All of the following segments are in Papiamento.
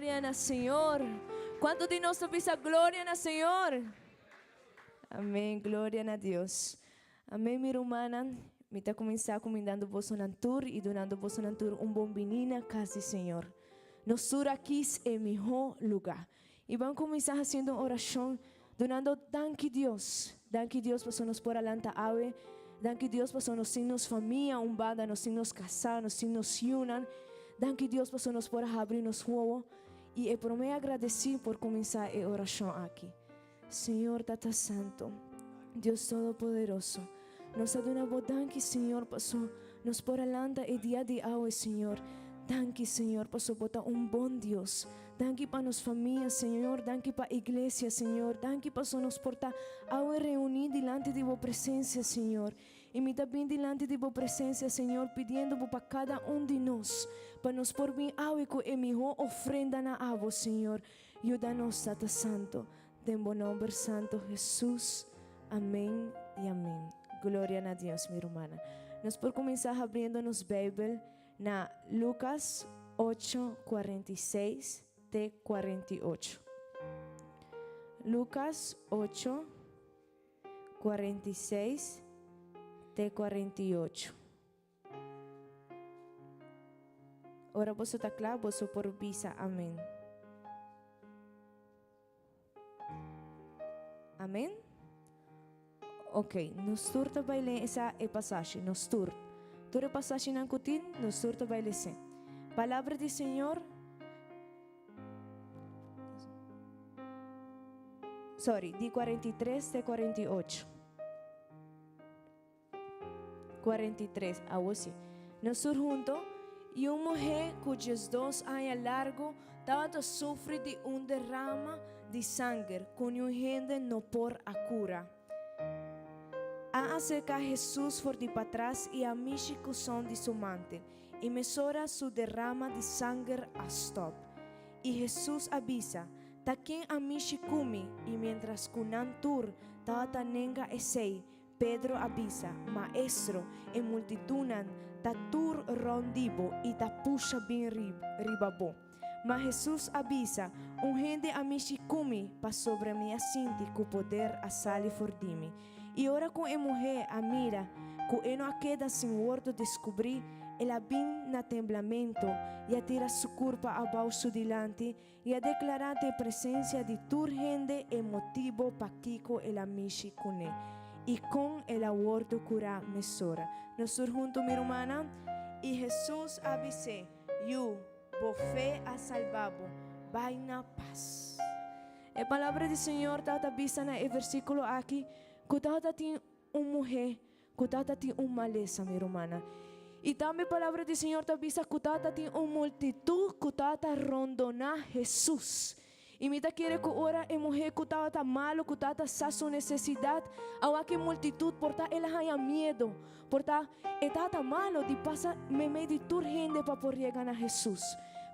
Gloria na Señor. Kuantu di nos ta bisa gloria na Señor? Amén. Gloria na Dios. Amén, mi rumannan. Mi ta kuminsá kumindando bosonan tur i dunando bosonan tur un bon biní na kas di Señor. Nos tur aki e mihó lugá. I ban kuminsá hasiendo un orashon dunando danki Dios. Danki Dios pasobra nos por a lanta awe. Danki Dios pasobra nos tin nos famia un banda, nos tin nos kasá, nos tin nos yunan. Danki Dios pasobra nos por a habri nos wowo. I e promé agradesí por kuminsá e orashon aki. Señor Tata Santo, Dios Todopoderoso, nos ta duna Bo danki, Señor, paso nos por a lanta e dia di awe, Señor. Danki, Señor, paso Bo ta un bon Dios. Danki pa nos famia, Señor. Danki pa iglesia, Señor. Danki paso nos por ta awe reuní dilanti di Bo presencia, Señor. I mi ta bin dilanti di Bo presencia, Señor, pidiendo Bo pa kada un di nos, pa nos por bin awe ku e mihó ofrenda na Abo, Señor. Yuda nos, Tata Santo, den Bo nomber santo Jesus. Amen y amen. Gloria na Dios, mi rumana. Nos por cuminsa habriendo nos Bijbel na Lucas 8, 46 te 48. Lucas 8, 46 te 48. Ora boso ta kla, boso por bisa amen. Amen? Ok, nos tur ta bai lee esa e pasashi, nos tur. Tur e pasashinan ku tin, nos tur ta bai lese. Palabra di Señor. Sorry, di 43 te 48. 43, Awo si. Nos tur hunto, i un muhé ku 12 aña largu tabata sufri di un derama di sanger ku niun hende no por a kura, a aserká Hesus for di patras i a mishi ku son di su mantel, i mesora su derama di sanger a stòp. I Hesus a bisa, Ta ken a mishi ku mi? I miéntras ku nan tur tabata nenga esei, Pedro a bisa, Maestro, e multitudnan ta tur rond di bo i ta pusha bin riba bo. Ma Hesus a bisa, Un hende a mishi ku mi, pasobra mi a sinti ku poder a sali for di mi. I ora ku e muhé a mira ku e no a keda sin wordo deskubrí, el a bin na temblamentu i a tira su kurpa abou su dilanti i a deklará den presensia di tur hende e motibo pakiko el a mishi kuné i kon el a wòrdu kurá mesora. Nos tur huntu, mi rumannan? I Hesus a bis'é, Yu, bo fe a salba bo, bai na pas. E palabra di Señor tabata bisa na e versíkulo aki ku tabata tin un muhé Ku tata tin un malesa, mi rumannan. I tambe palabra di Señor ta bisa ku tata tin un multitut ku tata rondoná Hesus. I mi ta kere ku ora e muhé ku tabata malu, ku tata sa su nesesidat, a wak e multitut, por ta el a haña miedu, por ta e tata malu di pasa meimei di tur hende pa por yega na Hesus.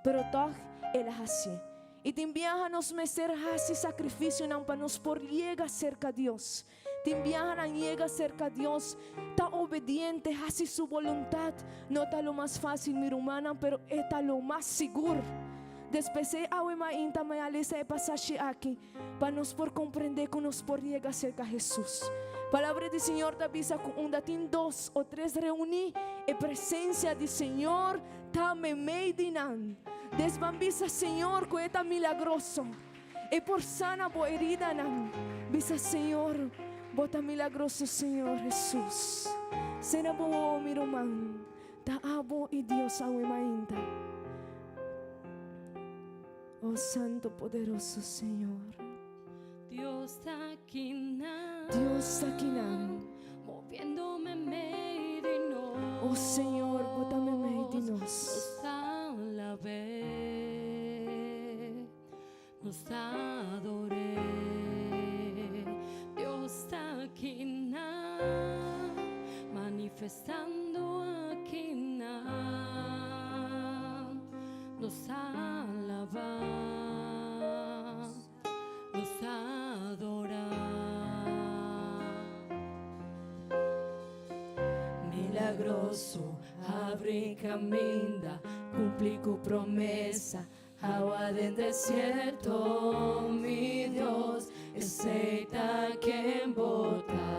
Pero tòg el a hasié. I tin biaha nos mester hasi sakrifisionan pa nos por yega serka Dios. Tin biahanan yega serka Dios, ta obediente, hasi su boluntat. No ta lo mas fásil, mi rumannan, pero e ta lo mas sigur. Despues ei awe mainta mi a lesa e pasashi aki pa nos por komprendé ku nos por yega serka Hesus. Palabra di Señor ta bisa ku unda tin dos o tres reuní, e presensia di Señor ta meimei di nan. Des ban bisa Señor ku e ta milagroso. E por sana bo heridanan. Bisa Señor, Bo ta milagroso Señor Jesus. Sera bo wowo mi ruman. Ta abo i Dios awe mainta. Oh Santo poderoso Señor. Dios ta akinan. Dios ta akinan. Moviendo meimei di nos. Oh Señor, Bo ta meimei di nos. Nos ta alab'é. Nos ta ador'é. Dios ta akinan, manifestando akinan. Nos ta alabá, nos ta adorá. Milagroso, abri kaminda, kumpli ku promesa. Awa den desierto, mi Dios, esei ta ken bo ta.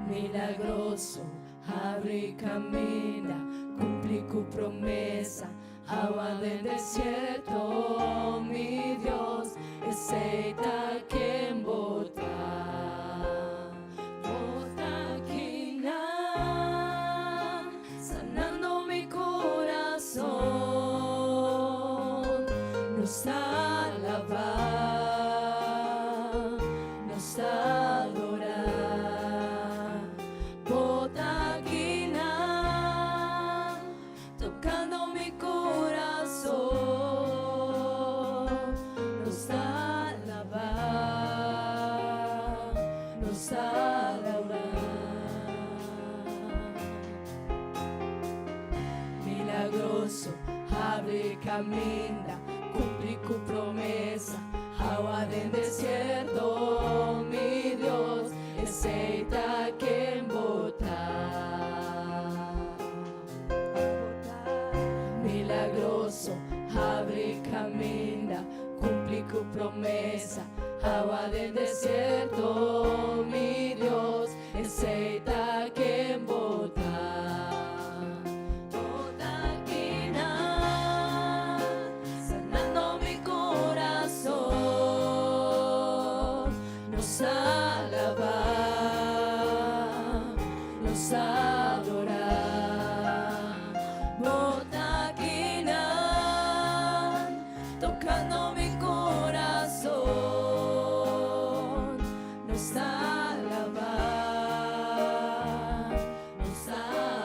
Milagroso, habri kaminda, kumpli ku promesa. Awa den desierto, mi Dios, esei ta ken bo ta. Bo ta akinan, sanando mi kurason. Nos ta alabá, nos ta adorá. Bo ta akinan, tokando mi kurason. Nos ta alabá, nos ta adorá. Milagroso, habri kaminda, kumpli ku promesa. Awa den desierto, mi Dios, esei ta ken bo ta. Milagroso, habri kaminda, kumpli ku promesa. Awa den desierto, mi Dios, esei ta ken bo ta. Bo ta akinan, sanando mi kurason. Nos ta alabá, nos ta adorá. Bo ta akinan, tokando mi kurason. Nos ta alabá, nos ta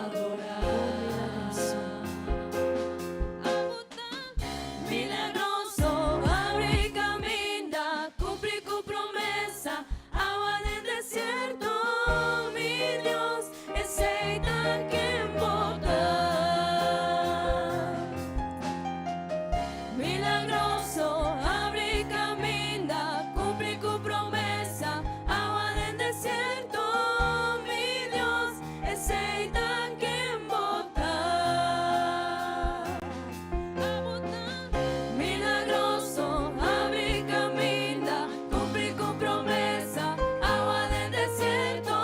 adorá. Milagroso, habri kaminda, kumpli ku promesa. Awa den desierto, mi Dios, esei ta ken bo ta. Milagroso, habri kaminda, kumpli ku promesa. Awa den desierto, mi Dios, esei ta ken bo ta. Milagroso, habri kaminda, kumpli ku promesa. Awa den desierto,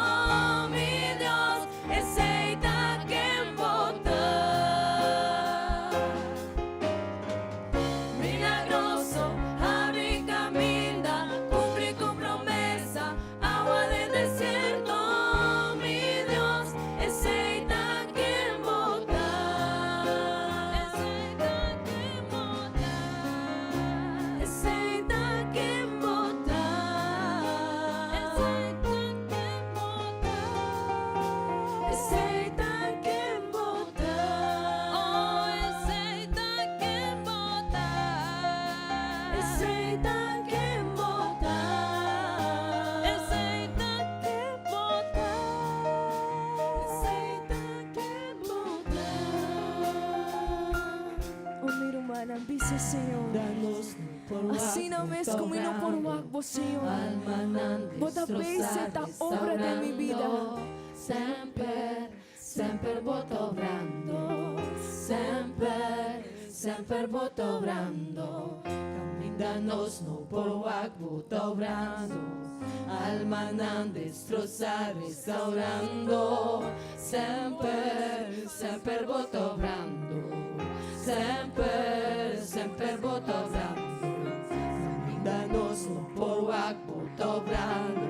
mi Dios, esei ta ken bo ta. Milagroso, habri kaminda, kumpli ku promesa. Awa den desierto, mi Dios, esei ta ken bo ta. Esei ta ken bo ta. Esei ta ken bo ta. Esei ta ken bo ta. Esei ta ken bo ta. Oh, esei ta ken bo ta. Esei ta ken bo ta. Esei ta ken bo ta. Esei ta ken bo ta. Oh, mi rumannan, bisa Señor. Asina mes ku mi no por wak bo, Señor. Bo ta bese ta obra den mi bida. Semper, semper bo ta obrando. Semper, semper bo ta obrando. Kaminda nos no por wak, bo ta obrando. Almanan destrosá, restaurando. Semper, semper bo ta obrando. Semper, semper bo ta obrando. Kaminda nos no por wak, bo ta obrando.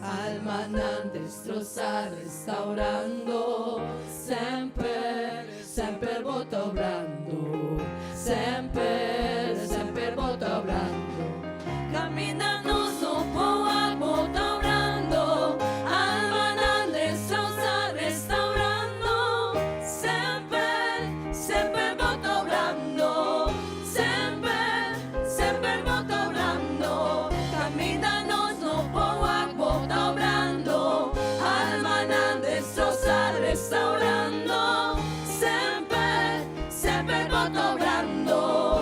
Almanan destrosá, restaurando. Semper, semper bo ta obrando. Semper, semper bo ta obrando. Kaminda nos no por wak, bo ta obrando. Almanan destrosá, restaurando. Semper, semper bo ta obrando. Semper, semper bo ta obrando. Kaminda nos no por wak, bo ta obrando. Almanan destrosá, restaurando. Semper, semper bo ta obrando.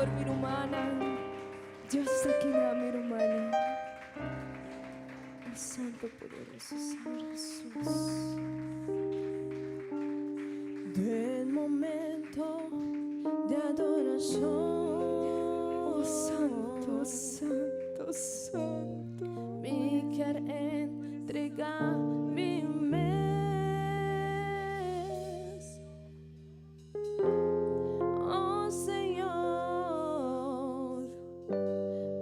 Señor, mi rumannan. Dios ta akinan, mi rumannan. Oh, Santo poderoso Señor Jesus. Den momento di adorashon. Oh, Santo, Santo, Santo. Mi kier entregá mi mes. Oh Señor,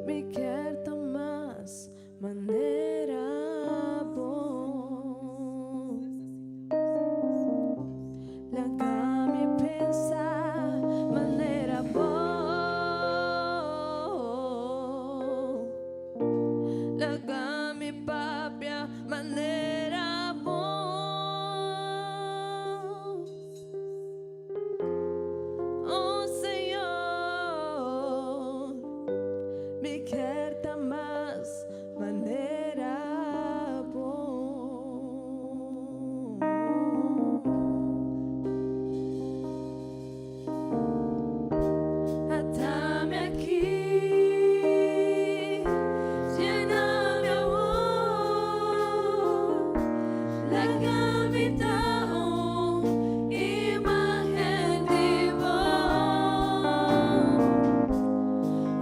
mi kier ta mas manera bo. Laga mi pensa manera bo. Laga mi papia manera bo. Oh Señor, mi kier ta mas manera bo. Ata mi aki, yena mi awor, laga mi ta un imagen di bo.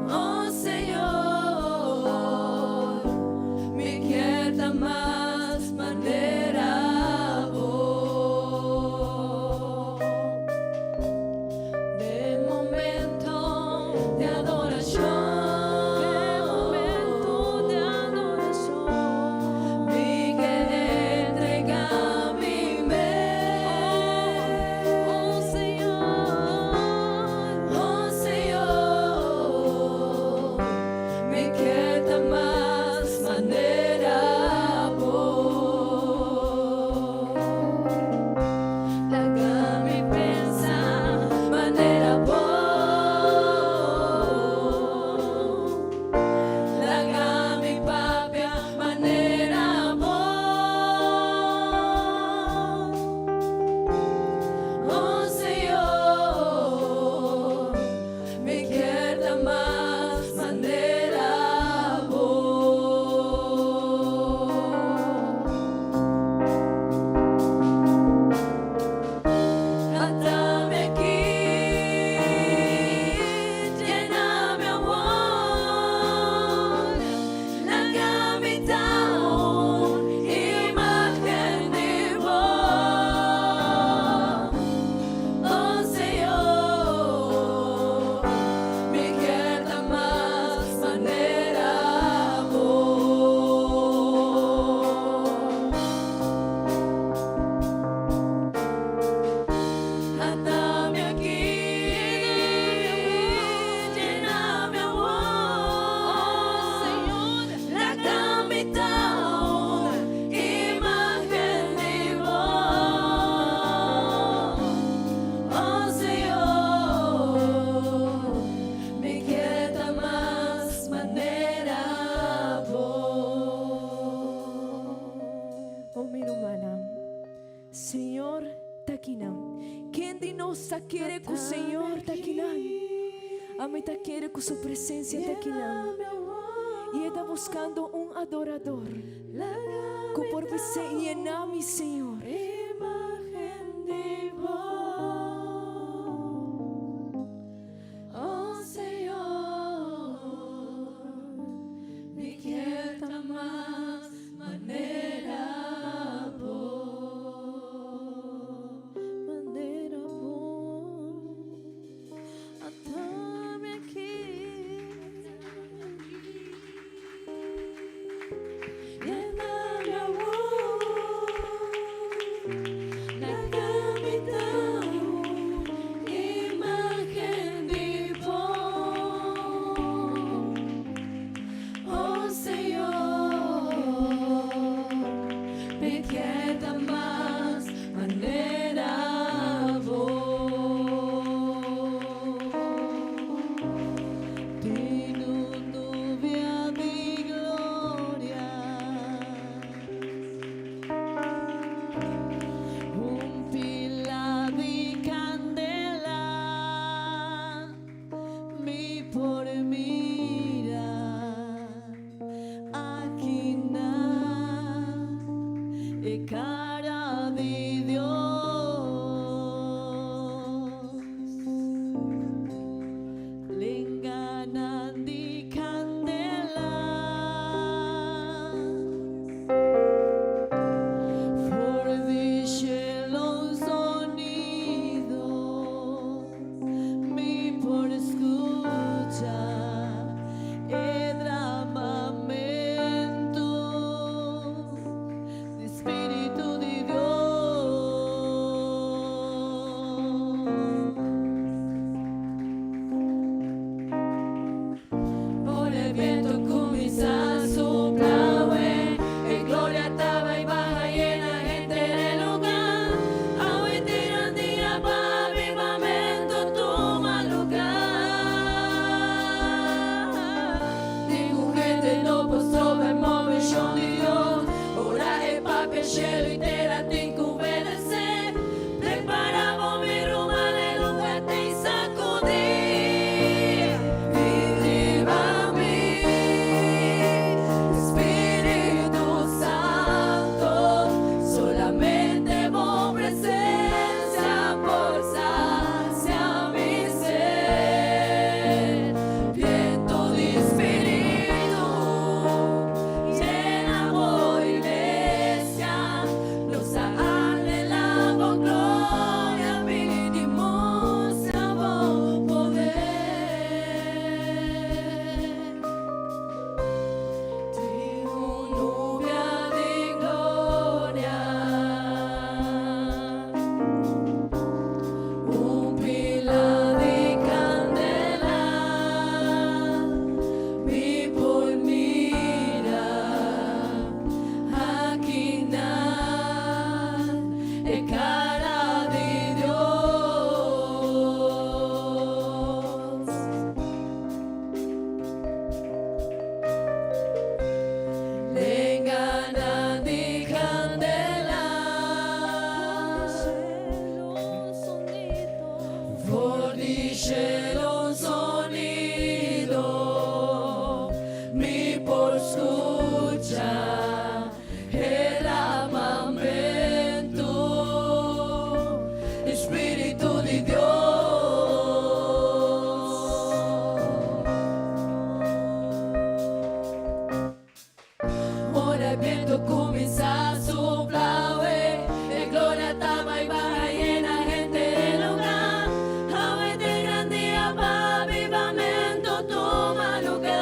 Oh Señor, mi kier ta mas manera bo. Den momento di adorashon, den momento di adorashon, mi kier entregá mi mes. Oh Señor, oh Señor, mi kier ta mas manera bo. Laga mi pensa manera bo. Laga mi papia manera bo. Oh Señor, mi kier ta mas manera bo. Ata mi aki, yena mi awor, laga mi ta un imagen di bo. Oh Señor, mi kier ta mas manera bo. Ata mi aki, yena mi awor, Señor, laga mi ta un imagen di bo. Oh Señor, mi kier ta mas manera bo. Oh, mi rumannan. Señor ta akinan. Ken di nos ta kere ku Señor ta akinan? Ami ta kere ku su presensia ta akinan. I E ta buskando un adoradó. Ku por bisa yena mi Señor. Imagen di bo. Oh Señor, mi kier ta mas manera bo. Manera bo. Ata mi aki. Yena mi awor. Di Dios. Ora e biento cuminsa supla awe, e gloria ta bay baha yena henter e lugar. Awe t'e gran dia pa avivamento tuma lugar.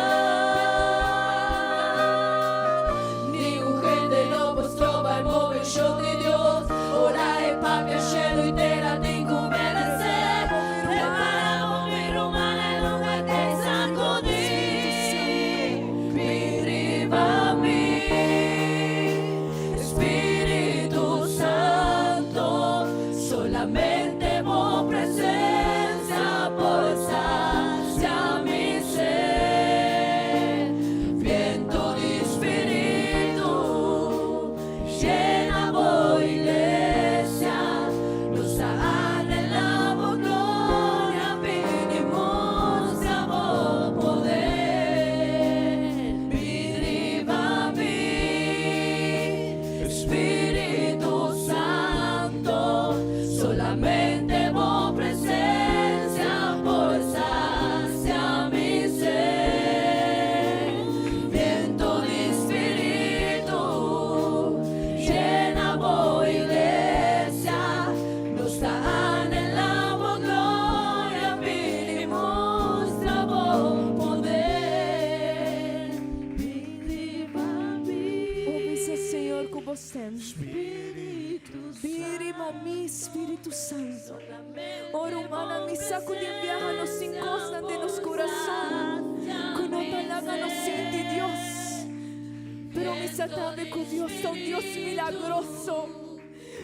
Ningun hende no por stroba e movecion di Dios. Ora e papia cielo y tera tin cu obedece. Prepara bo mi ruman e lugar t'ey sacudi. Bin riba mi, Spirito Santo, solamente bo presencia por sacia mi sed. Viento di Spirito, llena bo iglesia, nos ta anhela bo gloria, bin y mustra bo poder. Bin riba mi, Spirito Santo, solamente bo presencia por sacia mi sed. Viento di Spirito, llena bo iglesia, nos ta anhela bo gloria, bin y mustra bo poder. Bin riba mi. Oh, bisa Señor cu bo stem. Spirito Bin riba mi, Spirito Santo. Oh, rumannan, mi sa cu tin biaha nos tin cosnan den nos curason cu no ta laga nos sinti Dios. Pero mi sa tambe cu Dios ta un Dios milagroso.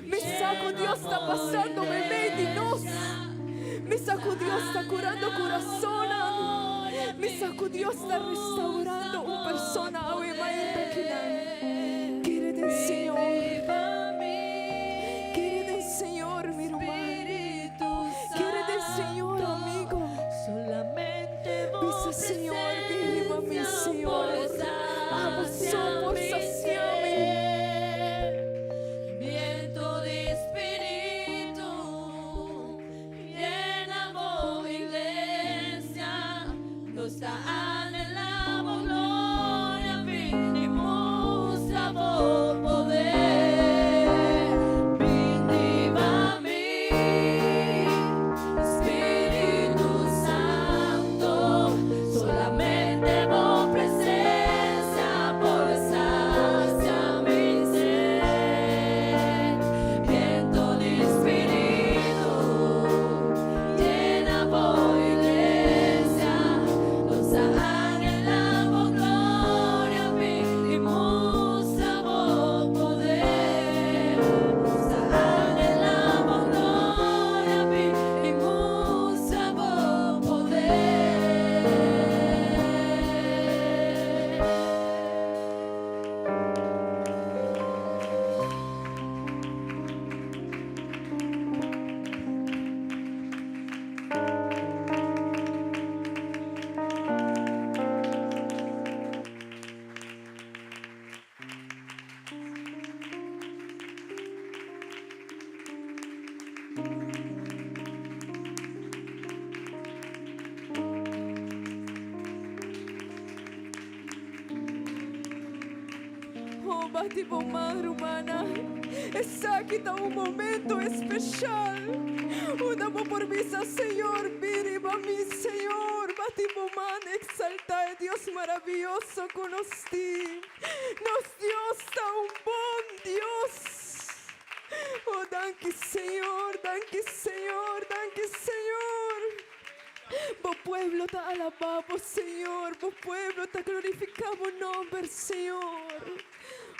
Mi sa cu Dios ta pasando meimei di nos. Mi sa cu Dios ta curando curasonnan. Mi sa cu Dios ta restaurando un persona awe mainta akinan. Kere den Señor. Kere den Señor, mi ruman. Kere den Señor, amigo. Bisa Señor, bin riba mi, Señor. Abo so por sacia mi. Viento di Spirito, llena bo iglesia, nos ta anhela bo gloria, bin y mustra bo poder. Bin riba mi, Spirito Santo, solamente bo presencia por sacia mi sed. Viento di Spirito, llena bo iglesia, nos ta anhela bo gloria, bin y mustra bo poder. Nos ta anhela bo gloria, bin y mustra bo poder. Oh, bati bo man, rumannan. Esaki ta un momento special. Unda bo por bisa, Señor, bin riba mi, Señor. Bati bo man, exalta e Dios maraviyoso cu nos tin. Nos Dios ta un bon Dios. Oh, danki Señor, danki Señor, danki Señor. Bo pueblo ta alaba bo, Señor. Bo pueblo ta glorifica bo nomber, Señor.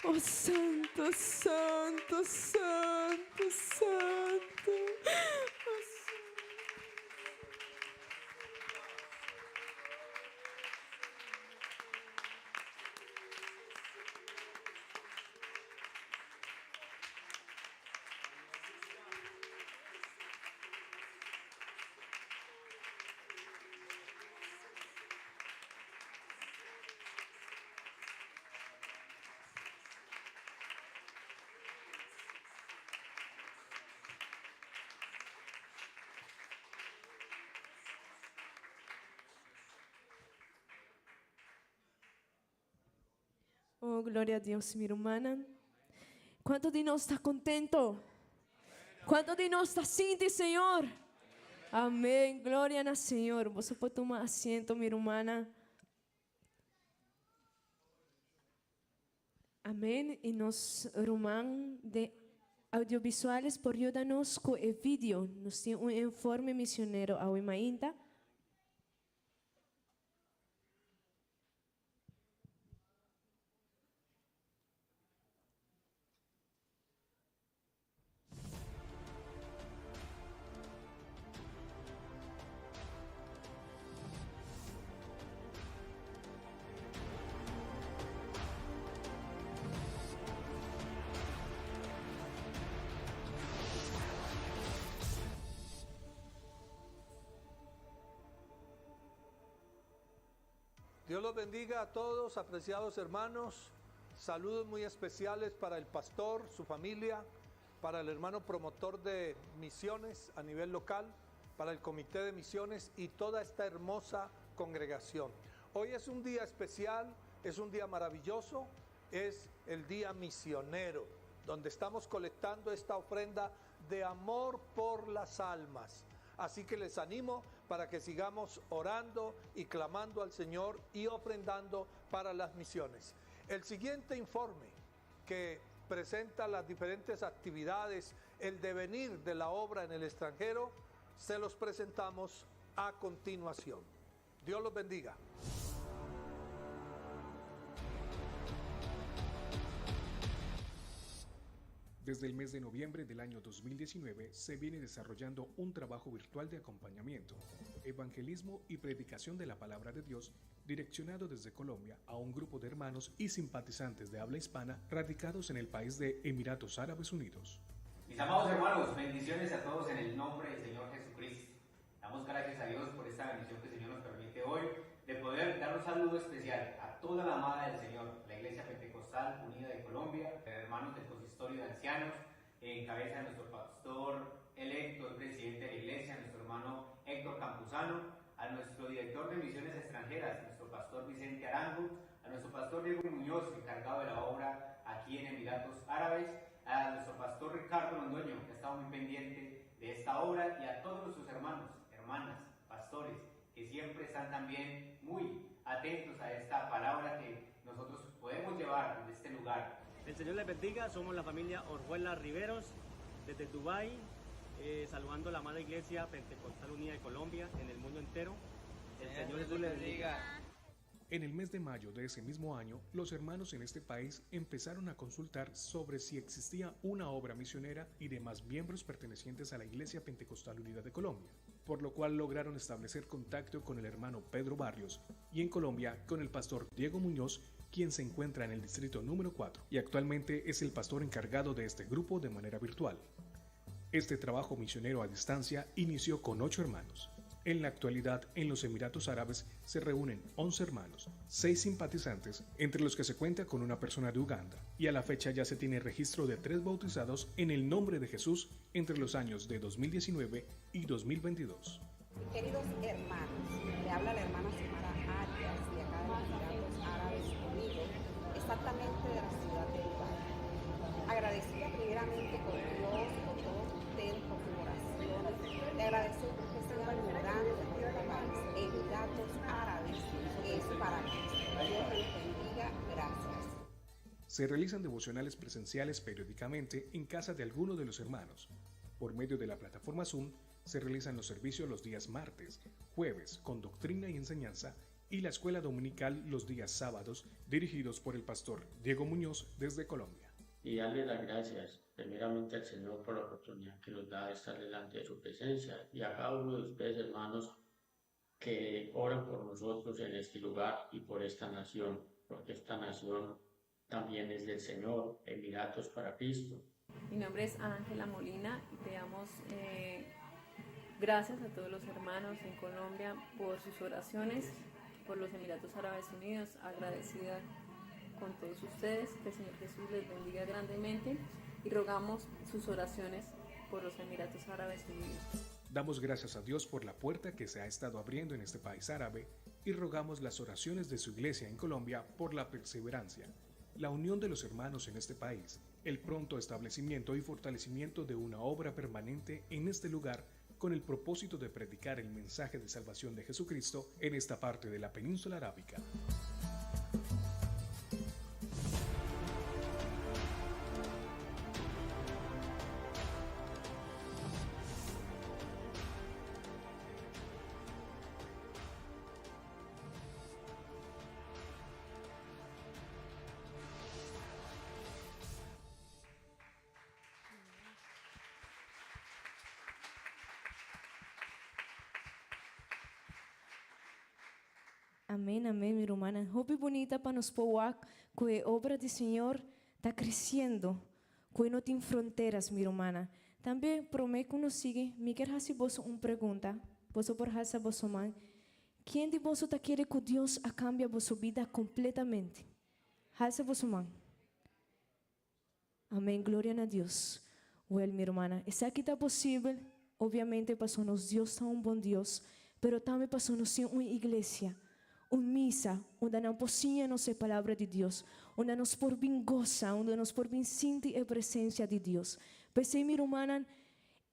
Oh, Santo, Santo, Santo, Santo. Oh, Santo. Oh, gloria a Dios, mi rumannan. Cuanto di nos ta contento? Cuanto di nos ta sinti Señor? Amén. Gloria na Señor. Boso por tuma asiento, mi rumannan. Amén. Y nos ruman de audiovisuales por yuda nos cu e video. Nos tin un informe misionero awe mainta. Dios los bendiga a todos, apreciados hermanos. Saludos muy especiales para el pastor, su familia, para el hermano promotor de misiones a nivel local, para el comité de misiones y toda esta hermosa congregación. Hoy es un día especial, es un día maravilloso, es el día misionero, donde estamos colectando esta ofrenda de amor por las almas. Así que les animo para que sigamos orando y clamando al Señor y ofrendando para las misiones. El siguiente informe que presenta las diferentes actividades, el devenir de la obra en el extranjero, se los presentamos a continuación. Dios los bendiga. Desde el mes de noviembre del año 2019 se viene desarrollando un trabajo virtual de acompañamiento, evangelismo y predicación de la palabra de Dios direccionado desde Colombia a un grupo de hermanos y simpatizantes de habla hispana radicados en el país de Emiratos Árabes Unidos. Mis amados hermanos, bendiciones a todos en el nombre del Señor Jesucristo. Damos gracias a Dios por esta bendición que el Señor nos permite hoy de poder dar un saludo especial a toda la amada del Señor, la Iglesia Pentecostal Unida de Colombia, hermanos del Consistorio de Ancianos, en cabeza de nuestro pastor electo, el presidente de la Iglesia, nuestro hermano Héctor Campuzano, a nuestro director de misiones extranjeras, nuestro pastor Vicente Arango, a nuestro pastor Diego Muñoz, encargado de la obra aquí en Emiratos Árabes, a nuestro pastor Ricardo Londoño, que ha estado muy pendiente de esta obra, y a todos nuestros hermanos, hermanas, pastores, que siempre están también muy atentos a esta palabra que nosotros podemos llevar desde este lugar. El Señor les bendiga, somos la familia Orjuela Riveros desde Dubái, saludando a la amada Iglesia Pentecostal Unida de Colombia en el mundo entero. El Señor Jesús les bendiga. En el mes de mayo de ese mismo año, los hermanos en este país empezaron a consultar sobre si existía una obra misionera y demás miembros pertenecientes a la Iglesia Pentecostal Unida de Colombia, por lo cual lograron establecer contacto con el hermano Pedro Barrios y en Colombia con el pastor Diego Muñoz, quien se encuentra en el distrito número 4 y actualmente es el pastor encargado de este grupo de manera virtual. Este trabajo misionero a distancia inició con 8 hermanos. En la actualidad, en los Emiratos Árabes se reúnen 11 hermanos, 6 simpatizantes, entre los que se cuenta con una persona de Uganda, y a la fecha ya se tiene registro de 3 bautizados en el nombre de Jesús entre los años de 2019 y 2022. Queridos hermanos, le habla la hermana Xiomara Arias de acá de los Emiratos Árabes Unidos, exactamente de la ciudad de Dubái. Agradecida primeramente con Dios, con todos ustedes, por sus oraciones. Le agradecemos que sigan orando por este país. Emiratos Árabes es para Cristo. Dios les bendiga. Gracias. Se realizan devocionales presenciales periódicamente en casa de alguno de los hermanos. Por medio de la plataforma Zoom se realizan los servicios los días martes, jueves, con doctrina y enseñanza, y la escuela dominical los días sábados, dirigidos por el pastor Diego Muñoz desde Colombia. Y darle las gracias primeramente al Señor por la oportunidad que nos da de estar delante de su presencia, y a cada uno de ustedes, hermanos, que oran por nosotros en este lugar y por esta nación, porque esta nación también es del Señor, Emiratos para Cristo. Mi nombre es Ángela Molina y te damos gracias a todos los hermanos en Colombia por sus oraciones, por los Emiratos Árabes Unidos, agradecida con todos ustedes, que el Señor Jesús les bendiga grandemente y rogamos sus oraciones por los Emiratos Árabes Unidos. Damos gracias a Dios por la puerta que se ha estado abriendo en este país árabe y rogamos las oraciones de su iglesia en Colombia por la perseverancia, la unión de los hermanos en este país, el pronto establecimiento y fortalecimiento de una obra permanente en este lugar con el propósito de predicar el mensaje de salvación de Jesucristo en esta parte de la península arábica. Amén, amén, mi rumannan. Hopi bunita pa nos por wak cu e obra di Señor ta creciendo, cu e no tin fronteras, mi rumannan. Tambe, prome cu nos sigui, mi kier haci boso un pregunta. Boso por halsa boso man. Ken di boso ta kere cu Dios a cambia boso bida completamente? Halsa boso man. Amén, gloria na Dios. Wel, mi rumannan, esaki ta posibel, obviamente pasobra nos Dios ta un bon Dios, pero tambe pasobra nos tin un iglesia, un misa, unda nan por siña nos e Palabra di Dios, unda nos por bin gosa, unda nos por bin sinti e presencia di Dios. P'esei, mi rumannan,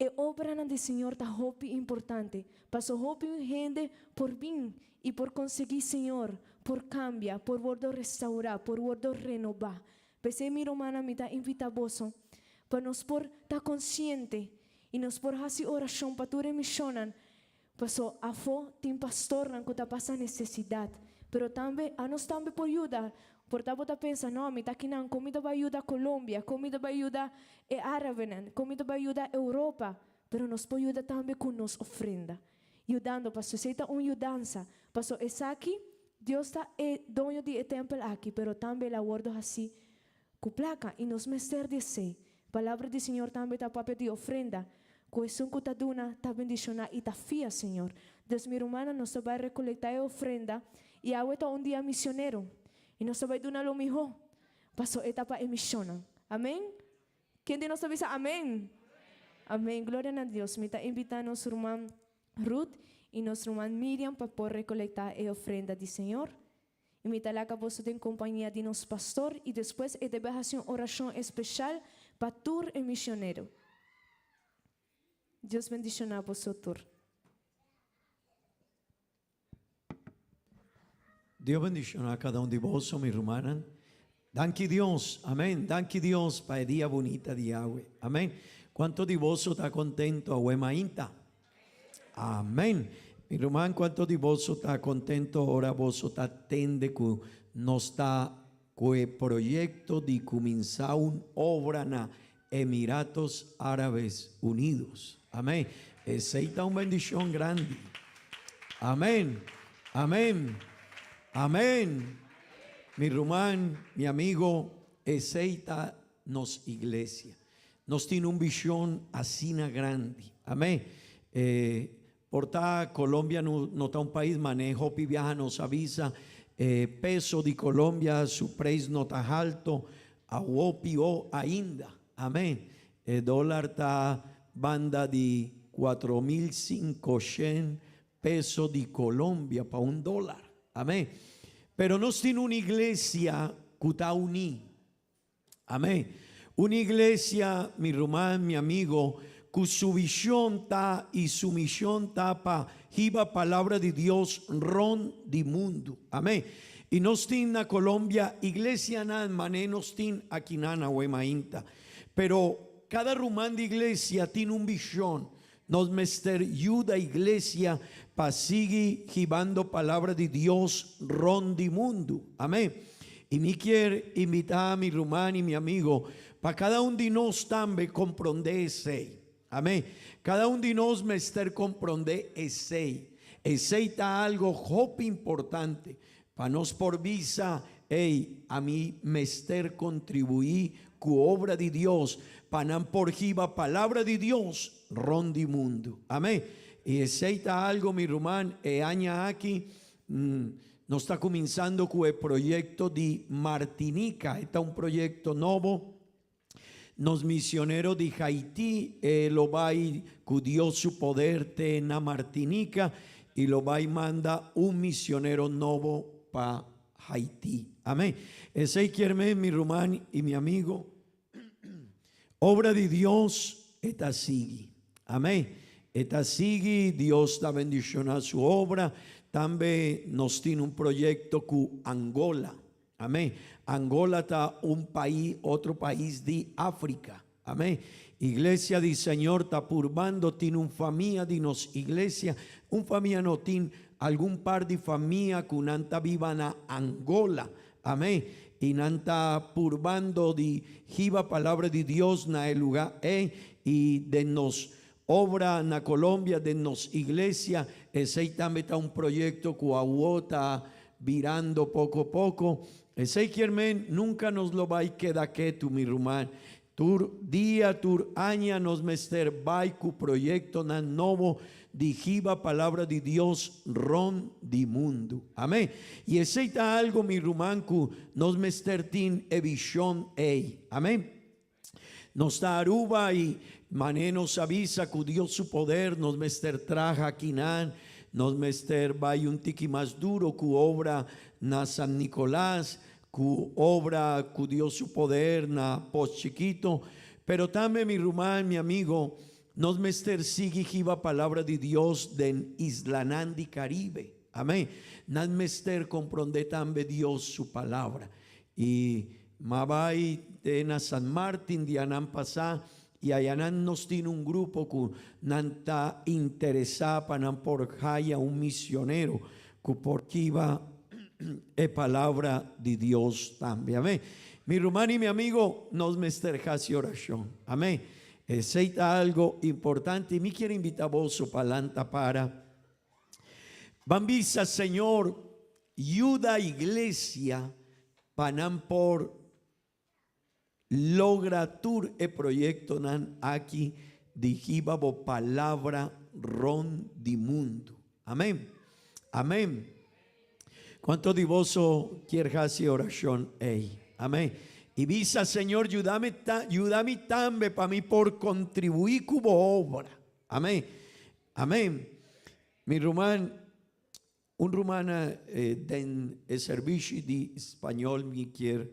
E obranan di Señor ta hopi importante, paso hopi hende por bin y por consegui Señor, por cambia, por wordo restaura, por wordo renoba. P'esey mi rumannan mi ta invita boso pa nos por ta consciente y nos por haci oracion pa tur e misionnan, paso afo tin pastornan cu ta pasa necesidad, pero tambe anos tambe por yuda. Por ta bo ta pensa, no, mi ta akinan, con mi ta bay yuda Colombia, con mi ta bay yuda e árabenan, con mi ta bay yuda Europa? Pero nos por yuda tambe cu nos ofrenda, yudando, pasobra esey ta un yudansa, pasobra esaki, Dios ta e doño di e tempel aki, pero tambe el a wordo haci cu placa, y nos mester di esey. Palabra di Señor tambe ta papia di ofrenda, cu esun cu ta duna ta bendiciona y ta fia Señor. Dus mi rumannan, nos ta bay recolecta e ofrenda, y awe ta un dia misionero, y nos ta bay duna lo miho, paso e ta pa e misionnan. Amen? Ken di nos ta bisa amen? Amen. Gloria na Dios. Mi ta invita nos ruman Ruth y nos ruman Miriam pa por recolecta e ofrenda di Señor. Y mi ta laga boso den compañia di nos pastor y despues e debe haci un oracion especial pa tur e misionero. Dios bendiciona boso tur. Dios bendiciona cada un di boso mi rumannan. Danki Dios, amen, danki Dios pa e dia bunita di awe. Amen. Cuanto di boso ta contento awe mainta? Amen. Mi ruman, cuanto di boso ta contento ora boso ta tende cu nos ta cu e proyecto di cuminsa un obra na Emiratos Árabes Unidos? Amen. Esey ta un bendicion grandi. Amen. Amen. Amen. Mi ruman, mi amigo, esey ta nos iglesia. Nos tin un vision asina grandi. Amén. Eh, por ta Colombia no, no ta un pais mane hopi biaha nos a bisa eh, peso di Colombia su prijs no ta halto awo pio ainda. Amén. E dolar ta banda di 4500 peso di Colombia pa un dolar. Amén. Pero nos tin un iglesia cu ta uní. Amén. Un iglesia, mi ruman, mi amigo, cu su vision ta y su mision ta pa hiba palabra di Dios rond di mundo. Amén. Y nos tin na Colombia iglesianan mane nos tin akinan awe mainta. Pero cada ruman di iglesia tin un vision. Nos mester yuda iglesia pa sigui hibando palabra di Dios rond di mundu. Amén. Y mi kier invita mi ruman y mi amigo pa cada un di nos tambe compronde esey. Amén. Cada un di nos mester compronde esey. Esey ta algo hopi importante pa nos por bisa, Ey, ami mester contribui cu obra di Dios pa nan por hiba palabra di Dios rond di mundu. Amen. Y esey ta algo, mi ruman, e aña aki nos ta cuminsando cu e proyecto di Martinica. E ta un proyecto nobo. Nos misionero di Haiti e lo bay cu Dios su poder te na Martinica y lo bay manda un misionero nobo pa. Haiti. Amén. Esey kier men mi ruman y mi amigo, obra di Dios e ta sigui. Amén. E ta sigui, Dios ta bendiciona su obra. Tambe nos tin un proyecto cu Angola. Amén. Angola ta un pais, otro pais di Africa. Amén. Iglesia di Señor ta purbando tin un famia di nos iglesia, un famia no tin algun par di famia cu nan ta biba na Angola. Amén. Y nan ta purbando di hiba palabra di Dios na e lugar ey y den nos obra na Colombia den nos iglesia esey tambe ta un proyecto cu awo ta birando poco poco. Esey kier men nunca nos lo bay keda ketu mi ruman. Tur dia, tur aña nos mester bay cu proyectonan nobo di hiba palabra di Dios rond di mundu. Amen. Y esey ta algo mi ruman cu nos mester tin e vision ey. Amen. Nos ta Aruba y mane nos a bisa cu Dios su poder nos mester traha akinan, nos mester bay un tiki mas duro cu obra na San Nicolas, cu obra cu Dios su poder na Pos Chiquito, pero tambe mi ruman, mi amigo, nos mester sigui hiba palabra di Dios den islanan di Caribe. Amen. Nan mester compronde tambe Dios su palabra. Y m'a bay te na San Martin dianan pasá y ayanan nos tin un grupo cu nan ta interesá pa nan por haya un misionero cu por kiba e palabra di Dios tambe. Amén. Mi ruman y mi amigo, nos mester haci oracion. Amén. Esey ta algo importante y mi kier invita boso pa lanta para. Ban bisa, Señor, yuda iglesia pa nan por logra tur e proyectonan aki di hiba bo palabra rond di mundu. Amen. Amen. Cuanto di boso kier haci e oracion ey? Amen. Y bisa, Señor, yudami, yudami tambe pa mi por contribui cu bo obra. Amen. Amen. Mi ruman, un rumana den e servishi di spañol mi kier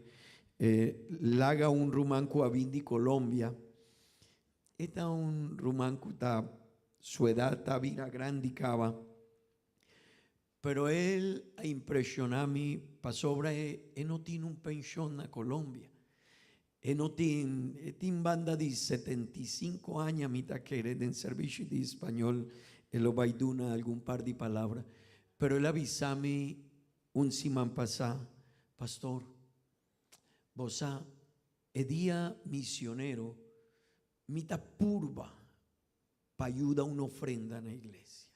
laga un ruman cu a bin di Colombia. E ta un ruman cu ta su edad ta bira grandi caba. Pero el a impresiona mi pasobra e e no tin un pension na Colombia. E no tin, e tin banda di 75 aña mi ta kere den servicio di español e lo bay duna algun par di palabra. Pero el a bisa mi un siman pasa, Pastor, bo sa e dia misionero mi ta purba pa yuda un ofrenda na iglesia.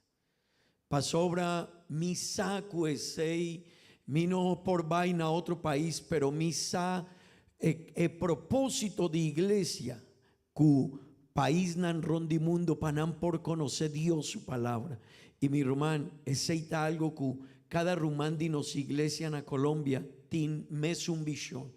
Pasobra mi sa ku esei mi no por bai na otro pais, pero mi sa e e propósito di iglesia ku paisnan rond di mundo pa nan por konosé Dios su palabra. I mi ruman, esei ta algo ku kada ruman di nos iglesia na Colombia tin mesun vishon.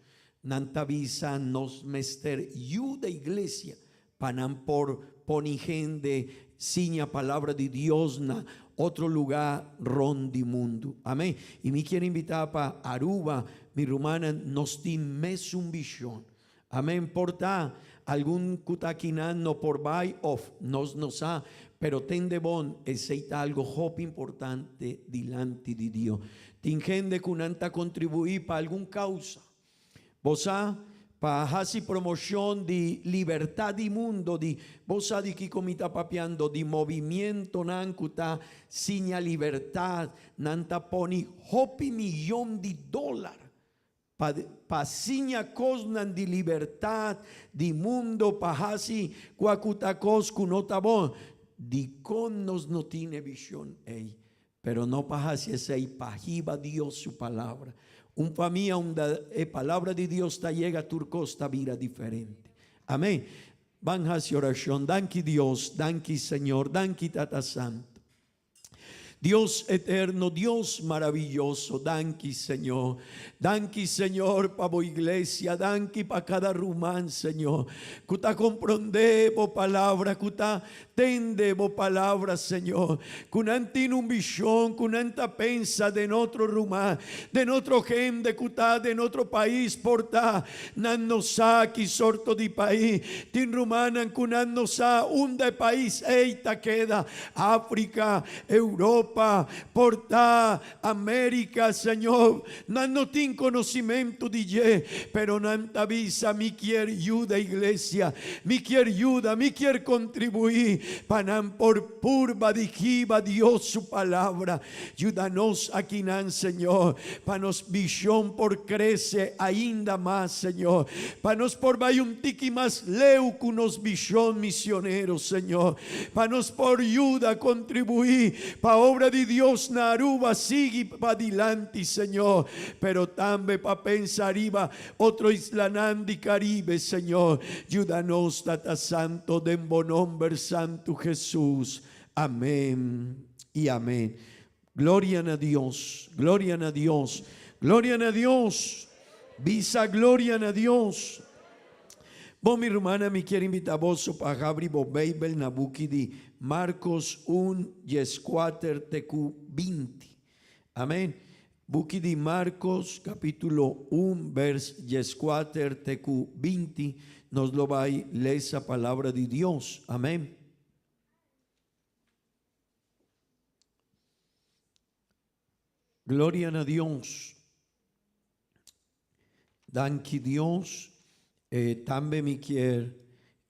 Nan ta bisa nos mester yuda iglesia Pa nan por poni hende siña palabra di Dios na otro lugá rond di mundu. Amén. I mi kier invitá pa Aruba, mi rumannan, nos tin mesun vishon. Amén. Por ta algun ku ta akinan no por bai òf nos no sa, pero tende bon, esei ta algo hopi importante dilanti di Dios. Tin hende ku nan ta kontribuí pa algun kousa. Bo sa, pa hasi promocion di libertad di mundo, di, bo sa di kico mi ta papiando, di movimientonan cu ta siña libertad, nan ta poni hopi miyon di dolar pa, pa siña cosnan di libertad di mundo, pa hasi cua cu ta cos cu no ta bon. Dicon nos no tin e vision ey? Pero no pa hasi esei, pa hiba Dios su palabra. Un famia unda e palabra di Dios ta yega tur kos ta bira diferente. Amen. Ban hasi orashon. Danki Dios, danki Señor, danki Tata Santo. Dios eterno, Dios maravilloso, danki Señor. Danki Señor pa bo iglesia, danki pa kada ruman Señor, ku ta komprondé bo palabra, ku ta tende bo palabra Señor, ku nan tin un vishon, ku nan ta pensa den otro ruman, den otro hende ku ta den otro pais por ta nan no sa ki sorto di pais, tin rumannan ku nan no sa unda e pais ei ta keda, Africa, Europa, por ta America, Señor, nan no tin conocimento di dje, pero nan ta bisa, Mi kier yuda iglesia, mi kier yuda, mi kier contribui pa nan por purba di hiba Dios su palabra. Yuda nos akinan, Señor, pa nos vision por crece ainda mas, Señor, pa nos por bay un tiki mas leu cu nos vision misionero, Señor. Pa nos por yuda contribui pa obra di Dios na Aruba sigui padilanti Señor, pero tambe pa pensa riba otro islanan di Caribe Señor. Yuda nos Tata Santo den bo nomber Santo Jesus. Amen y amen. Gloria na Dios, gloria na Dios, gloria na Dios. Bisa gloria na Dios. Bon mi rumana mi kier invita boso pa habri bo Bijbel na buki di Marcos un dieskuater te ku binti. Amen. Buki di Marcos capítulo un vers dieskuater te ku binti nos lo bai lesa palabra di Dios. Amen. Gloria na Dios. Danki Dios. Eh, tambe mi kier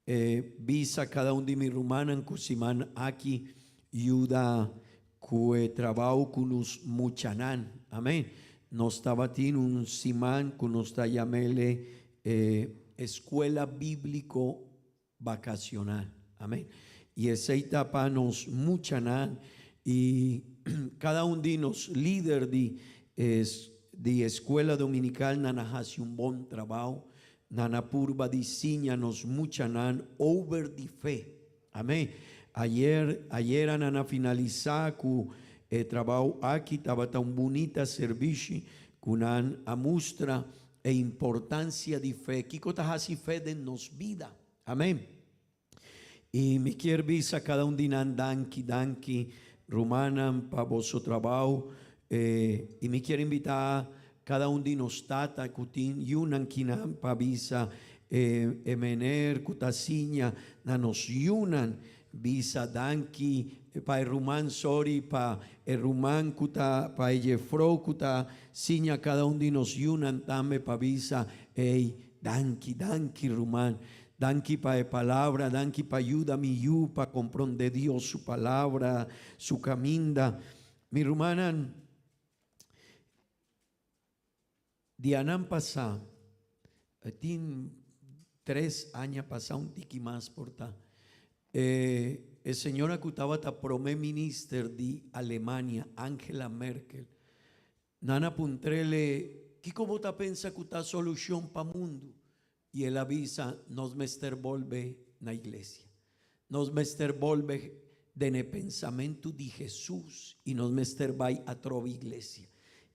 eh, bisa cada un di mi rumannan cu siman aki yuda cu e trabao cu nos muchanan. Amen. Nos tabatin un siman cu nos ta yamele eh, Escuela Biblico Vacacional. Amen. Y esey ta pa nos muchanan y cada un di nos lider di di escuela dominical nan a haci un bon trabao, nan a purba di siña nos muchanan over di fe. Amen. Ayer ayera nan a finalisa cu e trabao aki, tabata un bunita servishi cu nan a mustra E importancia di fe. Kico ta haci fe den nos bida? Amen. Y mi kier bisa cada un di nan danki, danki rumannan pa boso trabao. Eh, y mi kier invita cada un di nos tata cu tin yunan kinan pa bisa e, e meneer cu ta siña na nos yunan Bisa danki pa e ruman sorry pa e ruman ku ta pa e jefrou ku ta siña kada un di nos yunan tambe pa bisa ey danki danki ruman danki pa e palabra danki pa yuda mi yu pa kompronde Dios su palabra su kaminda mi rumannan Dianan pasá, tin tres aña pasá, un tiki mas por ta, e e señora ku tabata prome minister di Alemania, Angela Merkel, nan a puntr'ele, Kiko bo ta pensa ku ta solushon pa mundu? I el a bisa, Nos mester bolbe na iglesia. Nos mester bolbe den e pensamentu di Hesus i nos mester bai atrobe iglesia.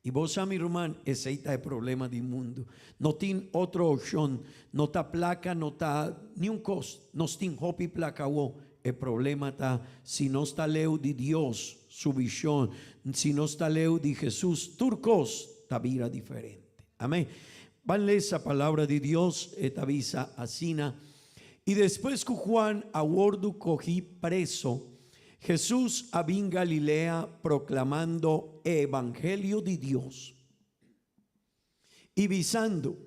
I bo sa, mi ruman, esei ta e problema di mundu. No tin otro opshon. No ta plaka, no ta niun kos. Nos tin hopi plaka awo. E problema ta si nos ta leu di Dios su vishon, si nos ta leu di Hesus, tur kos ta bira diferente. Amen. Ban lesa palabra di Dios, e ta bisa asina, I despues ku Juan a wordu kogi preso, Hesus a bin Galilea proklamando e evangelio di Dios i bisando,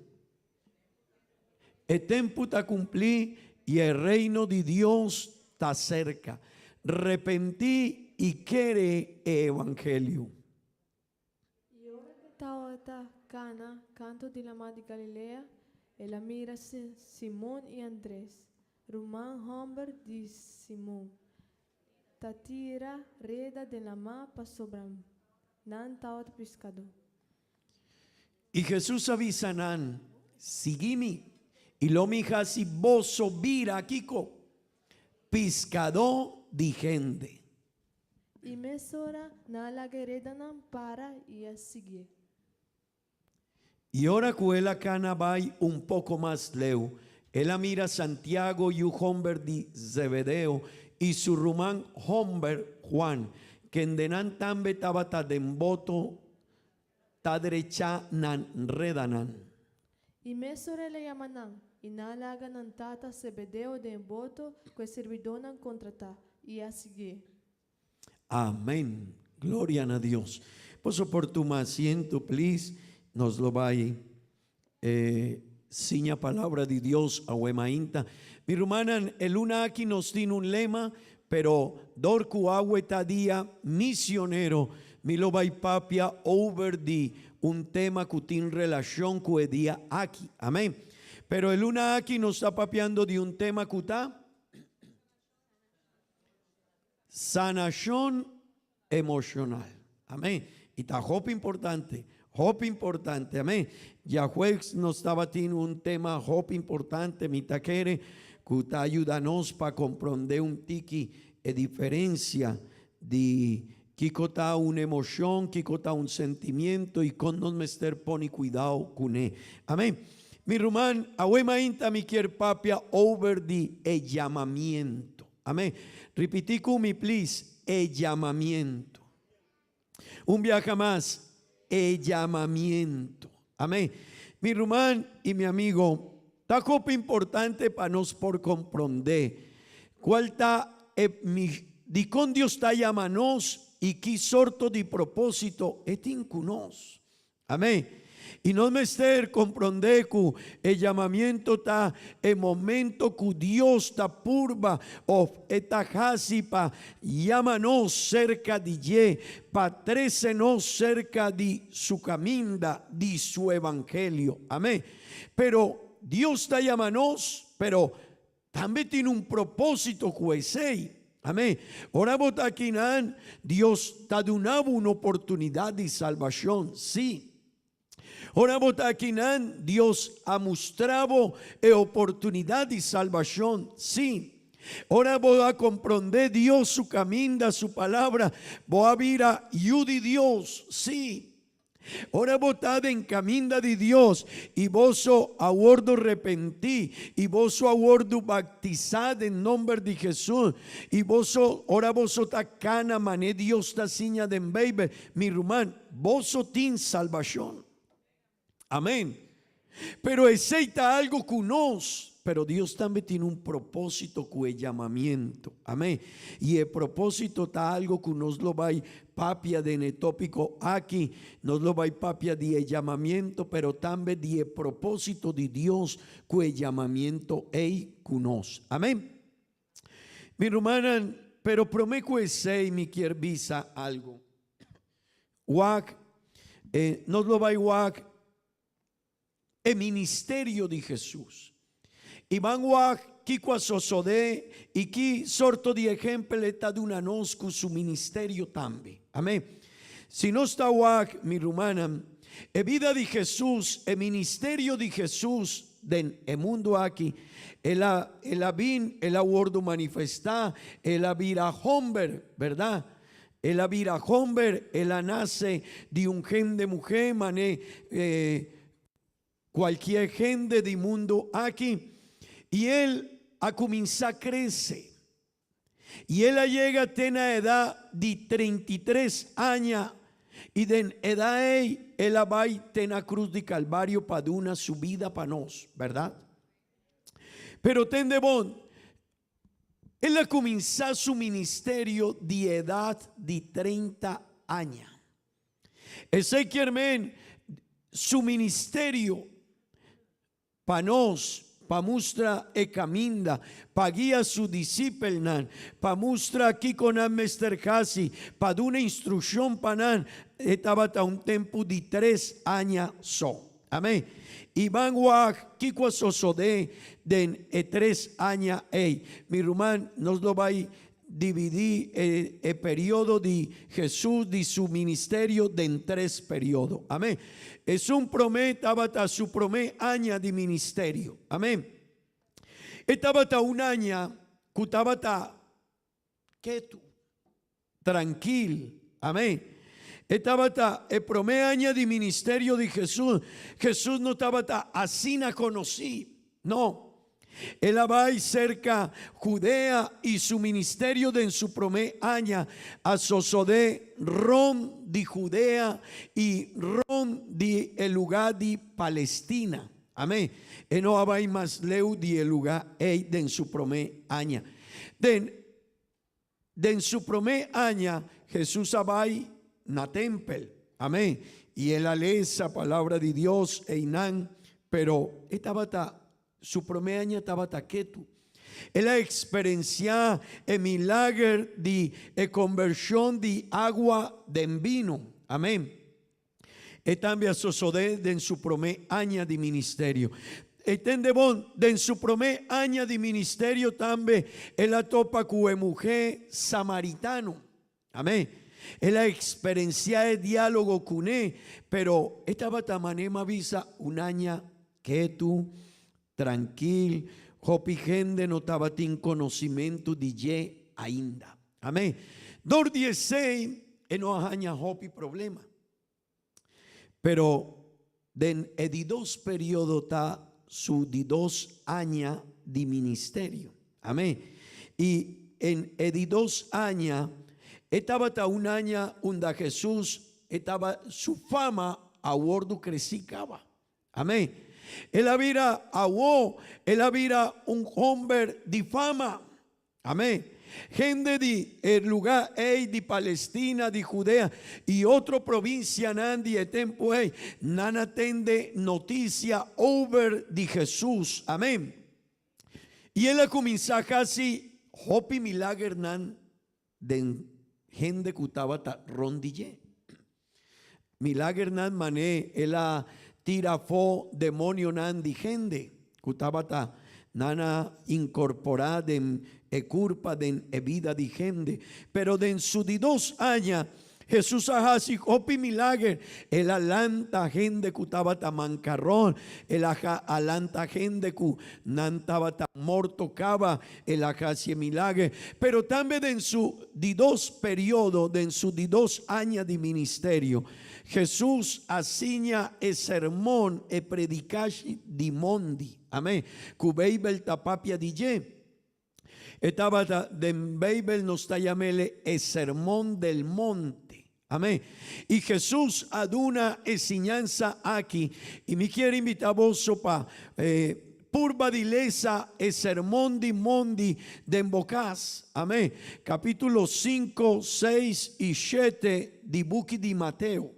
E tempu ta kumplí i e reino di Dios ta serka. Repentí i kere e evangelio. I ora ku e tabata kana kantu di Lamá di Galilea, el a mira Simon i Andres, ruman hòmber di Simon, ta tira reda den lamá pasobra nan tabata piskadó. I Hesus a bisa nan, Sigui mi, i lo mi hasi boso bira kiko? Piskadó di hende. I mesora nan a laga e redanan para i a siguié. I ora ku el a kana bai un poko mas leu, el a mira Santiago, yu homber di Zebedeo, i su ruman homber Juan, kendenan tambe tabata den boto ta drecha nan redanan. I mesora el a yama nan, i nan a laga nan tata Zebedeo den e boto ku e sirbidónan kontratá, i a siguié. Amén. Gloria na Dios. Boso por tuma asiento, please. Nos lo bai eh, siña palabra di Dios awe mainta. Mi rumannan, e luna aki nos tin un lema, pero dor ku awe ta dia misionero, mi lo bai papia over di un tema ku tin relashon ku e dia aki. Amén. Pero e luna aki nos ta papiando di un tema ku ta Sanashon emoshonal. Amén. I ta hopi importante, hopi importante. Amén. Djajueves nos tabatin un tema hopi importante, mi ta kere ku ta yuda nos pa komprondé un tiki e diferensia di kiko ta un emoshon, kiko ta un sentimiento i kon nos mester pone kuidao kuné. Amén. Mi ruman, awe mainta mi kier papia over di e yamamiento. Amén. Ripití ku mi, please. E yamamiento. Un biaha mas. E yamamiento. Amén. Mi ruman i mi amigo, ta hopi importante pa nos por komprondé kual ta e mi dikon Dios ta yama nos i ki sorto di propósito e tin ku nos. Amén. I nos mester komprondé ku e yamamiento ta e momento ku Dios ta purba òf e ta hasi pa yama nos serka di dje, pa trese nos serka di su kaminda, di su evangelio. Amén. Pero Dios ta yama nos, pero Tambe tin un propósito ku esei. Amén. Ora bo ta akinan, Dios ta duna bo un oportunidat di salbashon, sí. Ora bo ta akinan, Dios a mustra bo e oportunidat di salbashon, sí. Ora bo a komprondé Dios su kaminda, su palabra, bo a bira yu di Dios, sí. Ora bo ta den caminda di Dios y boso a wordo repentí y boso a wordo bactisá den nomber di Jesús y boso, ora boso ta cana mané Dios ta siña den Bijbel, mi ruman, boso tin salbacion. Amén. Pero esey ta algo cu nos, pero Dios tambe tin un propósito cu e llamamiento. Amén. Y e propósito ta algo cu nos lo bay papia den e tópico aki. Nos lo bay papia di e llamamiento, pero tambe di e propósito di Dios cu e llamamiento ey cu nos. Amén. Mi rumannan, pero prome cu esey mi kier bisa algo. Wak, eh, nos lo bay wak e ministerio di Hesus. I ban wak kiko a sosodé i ki sorto di ehempel e ta duna nos ku su ministerio tambe. Amén. Si nos ta wak, mi rumannan, e bida di Hesus, e ministerio di Hesus den e mundu aki, el a, el a bin, el a wordu manifestá, el a bira homber, bèrdat? El a bira homber, el a nace di un hende muhé, mané cualkier hende di mundo aki, y el a cuminsa crece. Y el a yega te na edad di 33 aña, y den edad ey el a bay te na cruz di Calvario pa duna su bida pa nos, berdad? Pero tende bon, El a kuminsá su ministerio di edat di 30 aña. Esei kier men su ministerio pa nos, pa mustra e kaminda, pa guia su disipelnan, pa mustra kiko nan mester hasi, pa duna instrukshon pa nan, e tabata un tempu di tres aña so. Amén. I ban wak kiko a sosodé den e tres aña ei. Mi ruman, nos lo bai dividí e e periodo di Hesus, di su ministerio, den tres periodo. Amén. Esun promé tabata su promé aña di ministerio. Amén. E tabata un aña ku tabata ketu. Trankil. Amén. E tabata e promé aña di ministerio di Hesus. Hesus no tabata asina konosí. No. El a bai serka Judea i su ministerio den su promé aña a sosodé rond di Judea i rond di e lugá di Palestina. Amén. E no a bai mas leu di e lugá ei den su promé aña. Den Den su promé aña, Hesus a bai na tempel. Amén. I el a lesa Palabra di Dios einan, pero e tabata, su promé aña tabata ketu. El a eksperensiá e milager di e kombershon di agua den bino. Amén. E tambe a sosodé den su promé aña di ministerio. E tende bon, den su promé aña di ministerio tambe el a topa ku e muhé samaritano. Amén. El a eksperensiá e diálogo kuné, pero e tabata manema bisa un aña ketu, trankil, hopi hende no tabatin konosimentu di dje ainda. Amén. Dor di esei e no a haña hopi problema. Pero den e di dos periodo ta su di dos aña di ministerio. Amén. I en e di dos aña e tabata un aña unda Hesus e taba su fama a wordu kresí kaba. Amén. El a bira awó, el a bira un homber di fama. Amén. Hende di e lugá ei di Palestina, di Judea i otro provinsianan di e tempu ei, nan a tende notisia over di Hesus. Amén. I el a kuminsá hasi hopi milagernan den hende ku tabata rònt di dje. Milagernan man'é el a tira afó demonionan di hende ku tabata nan a inkorporá den e kurpa den e bida di hende. Pero den su di dos aña, Hesus a hasi hopi milager. El a lanta hende ku tabata mankarron, el a a lanta hende ku nan tabata morto kaba, El a hasi e milager, pero tambe den su di dos periodo, den su di dos aña di ministerio, Hesus a siña e sermon, e predikashi di mondi. Amen. Ku Beibel ta papia di dje. E tabata, den Beibel nos ta yam'el e Sermon del Monte. Amen. I Hesus a duna e siñansa aki, i mi kier invita boso pa purba di lesa e Sermon di Mondi den bo kas. Amen. Kapitulo sinku, seis i shete di buki di Mateo.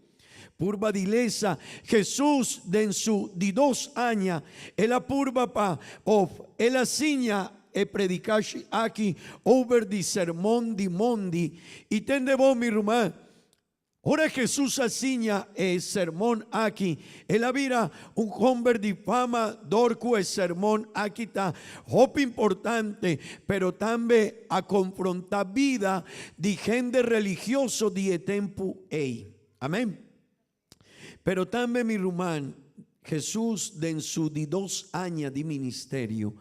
Purba di lesa. Hesus den su di dos aña, el a purba pa, of el a siña E predikashi aki over di Sermon di Mondi i tende bo, mi ruman. Ora Jesus a siña e sermon aki, el a bira un homber di fama dor ku e sermon aki ta hopi importante, pero tambe a konfronta bida di hende religioso di e tempu ei. Amen. Pero tambe, mi ruman, Hesus den su di dos aña di ministerio,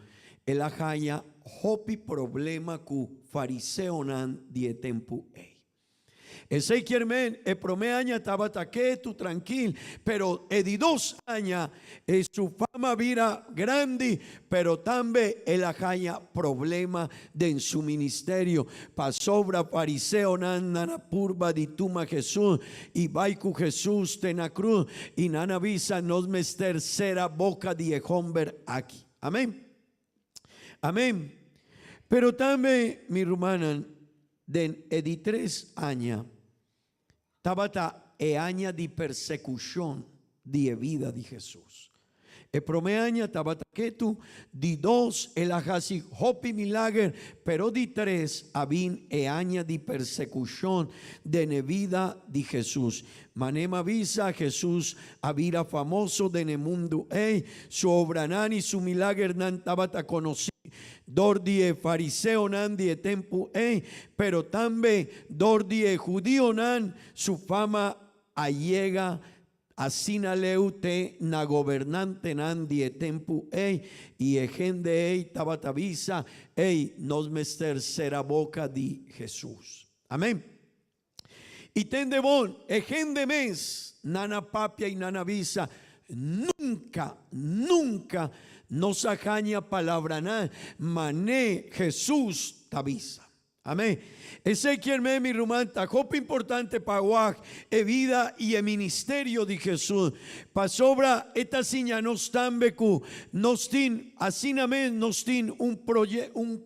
el a haña hopi problema ku fariseonan di e tempu ei. Esei kier men, e promé aña tabata ketu, trankil, pero e di dos aña e su fama bira grandi, pero tambe el a haña problema den su ministerio. Pasobra fariseonan nan a purba di tuma Hesus i bai ku Hesus te na krus, i nan a bisa, Nos mester sera boka di e homber aki. Amen. Amen. Pero tambe, mi rumannan, den e di tres aña Tabata e aña di persekushon di e bida di Hesus. E promé aña tabata ketu, di dos el a hasi hopi milager, pero di tres a bin e aña di persekushon den e bida di Hesus. Manema a bisa, Hesus a bira famoso den e mundu ei, su obranan i su milagernan tabata konosí dor di e fariseonan di e tempu ei, pero tambe dor di e hudionan, su fama a yega asina leu te na gobernantenan di e tempu ei, i e hende ei tabata bisa, Ei, nos mester sera boka di Hesus. Amen. I tende bon, e hende mes, nan a papia i nan a bisa, Nunka, nunka nos a haña palabranan man'é Hesus ta bisa. Amén. Esei kier men, mi ruman, ta hopi importante pa wak e bida i e ministerio di Hesus, pasobra e ta siña nos tambe ku nos tin, asina mes nos tin un proye, un,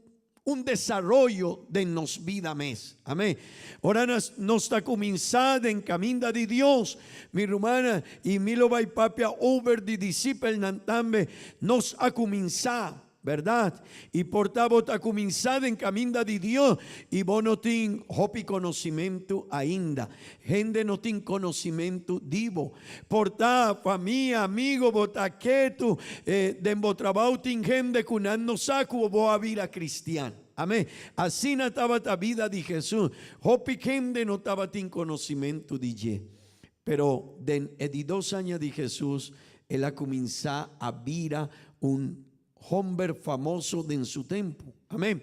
un desaroyo den nos bida mes. Amén. Ora nos, nos ta kuminsá den kaminda di Dios, mi rumannan, i mi lo bai papia over di disipelnan tambe, nos a kuminsá. Berdad, i por ta bo ta cuminsa den caminda di Dios i bo no tin hopi conocimentu ainda. Hende no tin conocimentu di bo. Por ta famia, amigo, bo ta ketu, den bo trabao tin hende cu nan no sa cu bo a bira cristian. Amen. Asina tabata bida di Jesus. Hopi hende no tabatin conocimentu di dje. Pero den e di dos aña di Jesus, el a cuminsa a bira un homber famoso den su tempu. Amén.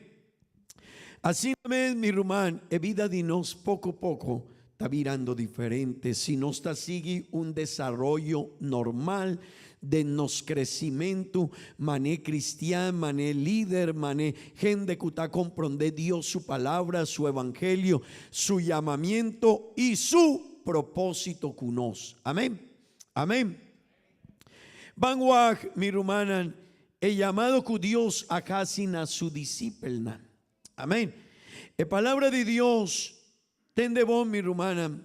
Asina mes, mi ruman, e bida di nos poco poco ta birando diferente si nos ta sigui un desaroyo normal den nos crecimentu mané cristian, mané lider, mané hende cu ta comprende Dios su palabra, su evangelio, su yamamiento y su propósito cu nos. Amén. Amén. Ban wak, mi rumannan, e yamado cu Dios a haci na su disipelnan. Amén. E palabra di Dios, tende bon, mi rumannan,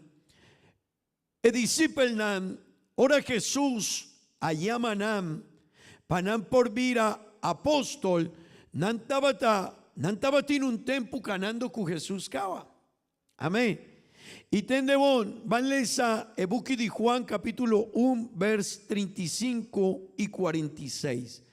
e disipelnan, ora Jesús a yama nan pa nan por bira apóstol, nan tabata, nan tabatin un tempu canando cu Jesús caba. Amén. I tende bon, ban lesa e buki di Juan capítulo un vers 35 i 46.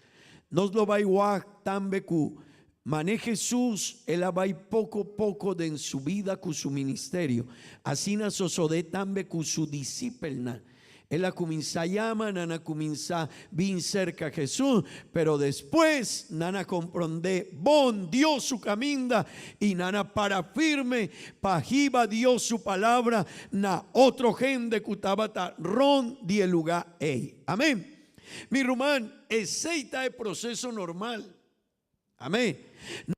Nos lo bai wak tambe ku mane Hesus el a bai poko poko den su bida ku su ministerio. Asina sosodé tambe ku su disipelnan. El a kuminsá yama, nan a kuminsá bin serka Hesus, pero despues nan a komprondé bon Dios su kaminda i nan a para firme pa hiba Dios su palabra na otro hende ku tabata rònt di e lugá ei. Amén. Mi ruman, esei ta e proseso normal. Amén.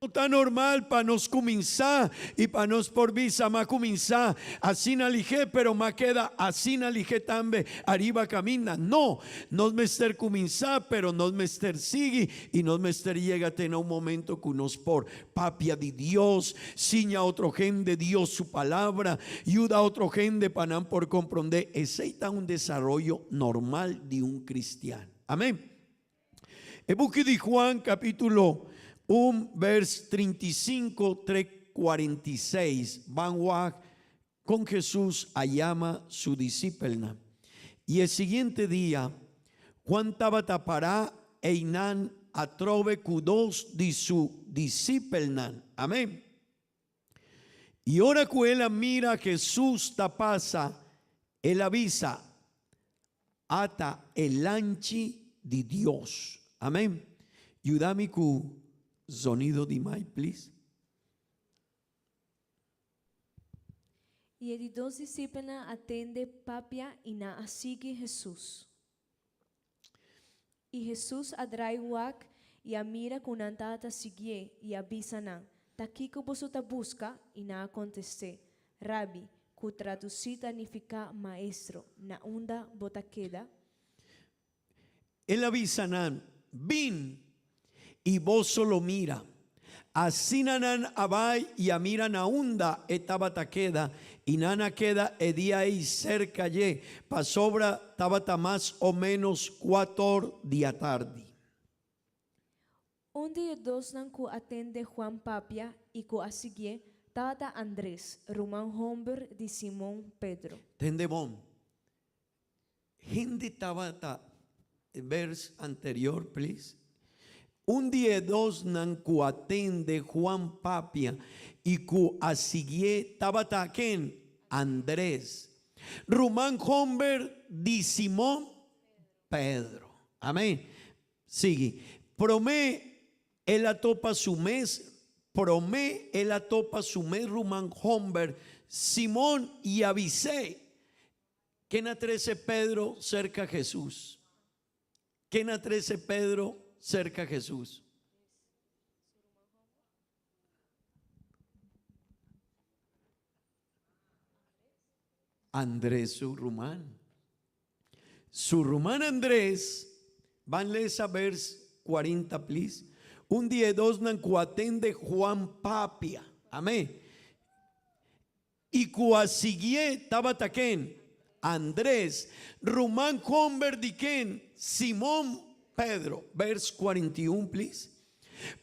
No ta normal pa nos cuminsa y pa nos por bisa m'a cuminsa asina lihé pero m'a keda asina lihé tambe ariba caminda. No, nos mester cuminsa pero nos mester sigui y nos mester yega te na un momento cu nos por papia di Dios, siña otro hende Dios su palabra, yuda otro hende pa nan por comprende. Esey ta un desaroyo normal di un cristian. Amén. E buki di Juan capítulo un vers 35 tre 46 ban wak con Jesús a yama su disipelnan. Y e siguiente dia Juan tabata pará einan atrobe cu dos di su disipelnan. Amén. Y ora cu el a mira Jesús ta pasa, el a bisa, Ata e Lanchi di Dios. Amén. Yuda mi cu zonido di mic, please. Y e di dos disipelnan a tende papia y nan a sigui Jesús. I Hesus a drai wak i a mira ku nan tabata siguié i a bisa nan, Ta kiko boso ta buska? I nan a kontest'é, Rabi, ku tradusí ta nifiká Maestro, na unda bo ta keda? El a bisa nan, Bin, i boso lo mira. Asina nan a bai i a mira na unda e tabata keda, i nan a keda e dia ei serka dje, pasobra tabata mas o ménos kuator di atardi. Un di e dosnan ku a tende Juan papia i ku a siguié tabata Andres, ruman homber di Simon Pedro. Tende bon, Hende tabata, vers anterior please. Un di e dosnan ku a tende Juan papia i ku a siguié tabata ken? Andres, ruman homber di Simon Pedro. Amen. Sigui. Promé el a topa su mes, promé el a topa su mes ruman homber. Simon i a bis'é, Ken a trese Pedro serka Hesus? Ken a trese Pedro serka Hesus? Andres su ruman. Su ruman Andres, ban lesa vers 40 please. Un di e dosnan ku a tende Juan papia. Amén. I ku a siguié tabata ken? Andres, ruman homber di ken? Simon Pedro. Vers 41 please.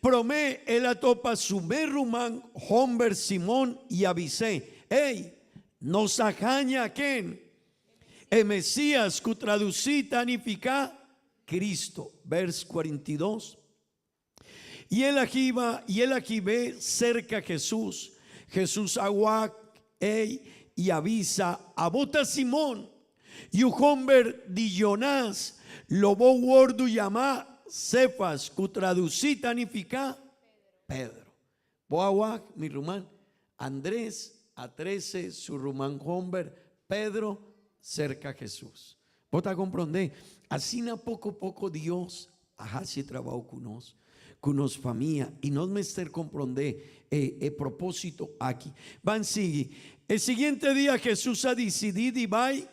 Promé el a topa su mes ruman homber Simon i a bis'é, Ey, nos a haña ken? E Mesías, ku tradusí ta nifiká Cristo. Vers 42. I el a hiba, i el a hib'é serka Hesus. Hesus a wak ei i a bisa, Abo ta Simon, yu homber di Jonas, lo bo wordu yamá Sefas, ku tradusí ta nifiká Pedro. Bo a wak, mi ruman, Andres a trese su ruman homber Pedro serka Hesus. Bo ta komprondé? Asina poko poko Dios a hasi e trabou ku nos, ku nos famia, i nos mester komprondé e e propósito aki. Ban sigui. E siguiente dia Hesus a disidí di bai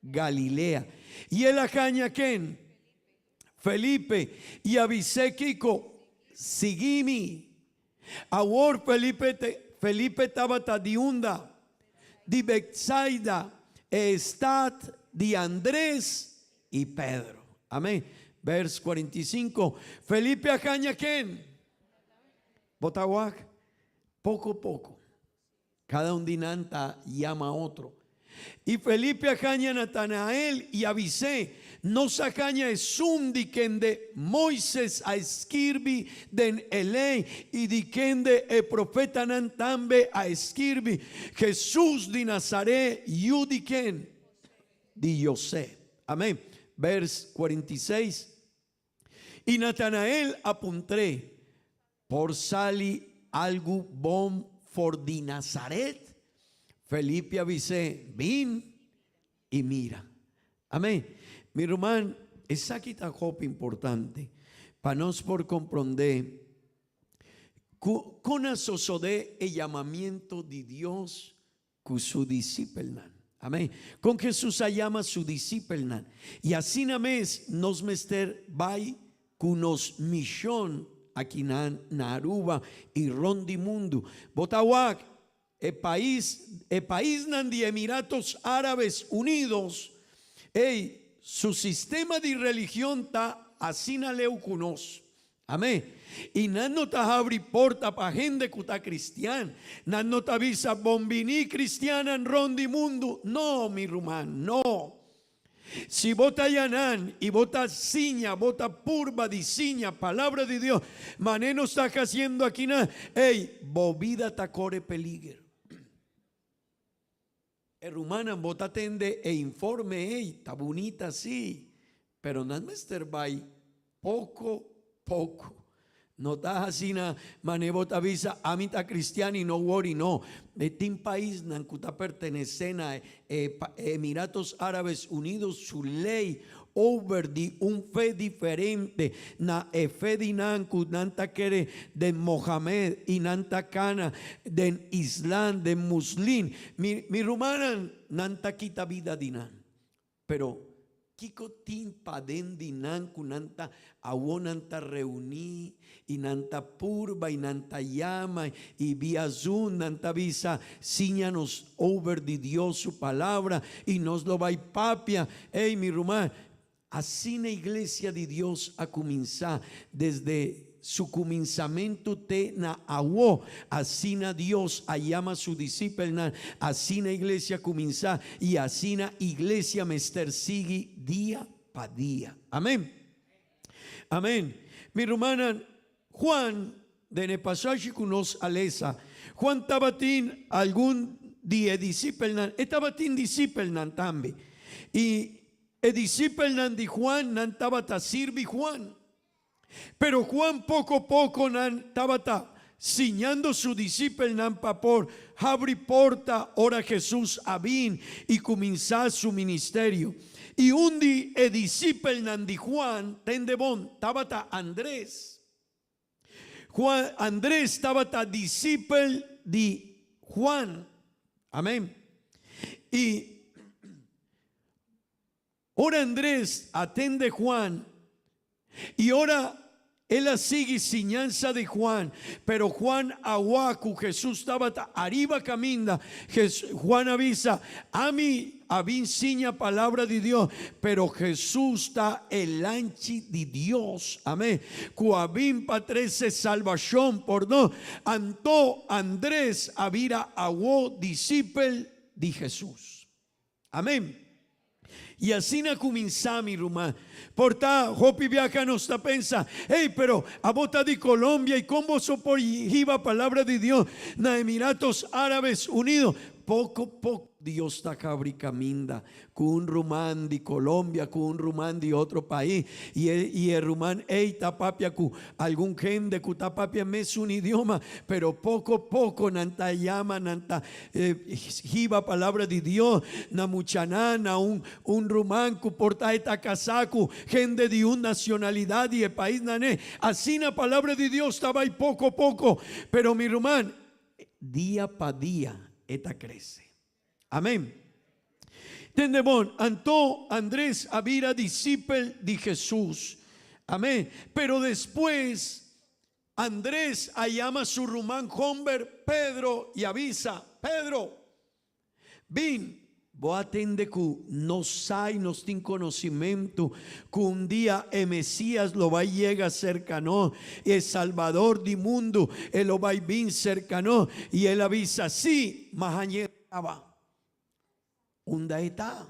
Galilea. I el a haña ken? Felipe, i a bis'é kiko? Sigui mi. Awor Felipe te, Felipe tabata di unda? Di Betsaida, e estat di Andres i Pedro. Amén. Vers 45. Felipe a haña ken? Bo ta wak? Poko poko. Kada un di nan ta yama otro. I Felipe a haña Natanael i a bis'é, Nos a haña esun di kende Moises a skirbi den e Lei i di kende e profetanan tambe a skirbi, Hesus di Nazaret, yu di ken? Di José. Amén. Vers 46. I Natanael a puntr'é, Por sali algu bon for di Nazaret? Felipe a bis'é, Bin i mira. Amén. Mi ruman, esaki ta hopi importante pa nos por komprondé ku kon a sosodé e yamamiento di Dios ku su disipelnan. Amén. Kon Hesus a yama su disipelnan. I asina mes nos mester bai ku nos mishon akinan na Aruba i rond di mundu. Bo ta wak e pais, e paisnan di Emiratos Árabes Unidos, ey, su sistema di religion ta asina leu ku nos. Amén. I nan no ta habri porta pa hende ku ta kristian. Nan no ta bisa, Bon bini kristiannan rond di mundu. No, mi ruman, no. Si bo ta yanan i bo ta siña, bo ta purba di siña Palabra di Dios, manera nos ta hasiendo akinan, ey, bo bida ta kore peliger. E rumannan bo ta tende e informe ei, ta bunita si, pero nan mester bai poko poko. No ta asina mane bo ta bisa ami ta cristian y no worry no. E tin paisnan cu ta pertenece na e Emiratos Arabes Unidos su ley over di un fe diferente na e fe di nan ku nan ta kere den Mohamed i nan ta kana den Islam, den Muslin. Mi mi rumannan, nan ta kita bida di nan. Pero kiko tin paden di nan ku nan ta awo nan ta reuní i nan ta purba i nan ta yama i via Zoom nan ta bisa siña nos over di Dios su palabra i nos lo bai papia. Ey mi ruman, asina iglesia di Dios a cuminsa desde su cuminsamentu te na awo. Asina Dios a yama su disipelnan, asina iglesia cuminsa i asina iglesia mester sigui dia pa dia. Amen. Amen. Mi rumannan, Juan, den e pasashi ku nos a lesa, Juan tabatin algun di e disipelnan, e tabatin disipelnan tambe. I e disipelnan di Juan, nan tabata sirbi Juan. Pero Juan poko poko nan tabata. siñando su disipelnan pa por habri porta ora Hesus a bin i kuminsá su ministerio. I un di e disipelnan di Juan, tende bon, tabata Andres. Juan, Andres tabata disipel di Juan. Amén. I ora Andres a tende Juan, i ora el a sigui siñansa di Juan, pero Juan a wak ku Hesus tabata ariba kaminda, Juan a bisa, Ami a bin siña palabra di Dios, pero Hesus ta e Lanchi di Dios, amén, ku a bin pa trese salbashon por nos. Anto Andres a bira awo disipel di Hesus. Amén. I asina kuminsá, mi ruman. Por ta hopi biaha nos ta pensa, Hey, pero abo ta di Colombia i kon boso por hiba palabra di Dios na Emiratos Árabes Unidos? Poko poko Dios ta habri kaminda ku un ruman di Colombia, ku un ruman di otro pais, i e i e ruman ei ta papia ku algun hende ku ta papia mesun idioma, pero poko poko nan ta yama, nan ta Hiba palabra di Dios na muchanan, na un un ruman ku por ta e ta kasá ku hende di un nacionalidad di e pais nan e. Asina palabra di Dios ta bai poko poko, pero mi ruman, dia pa dia e ta krese. Amen. Tende bon, anto Andres a bira disipel di Jesus. Amen. Pero despues Andres a yama su ruman homber Pedro i a bisa, Pedro, bin! Bo a tende ku nos sa i nos tin konosimentu ku un dia e Mesías lo bai yega serka nos, e Salbador di mundu, e lo bai bin serka nos. I el a bisa, Sí, ma hañ'é kaba. Unda e ta?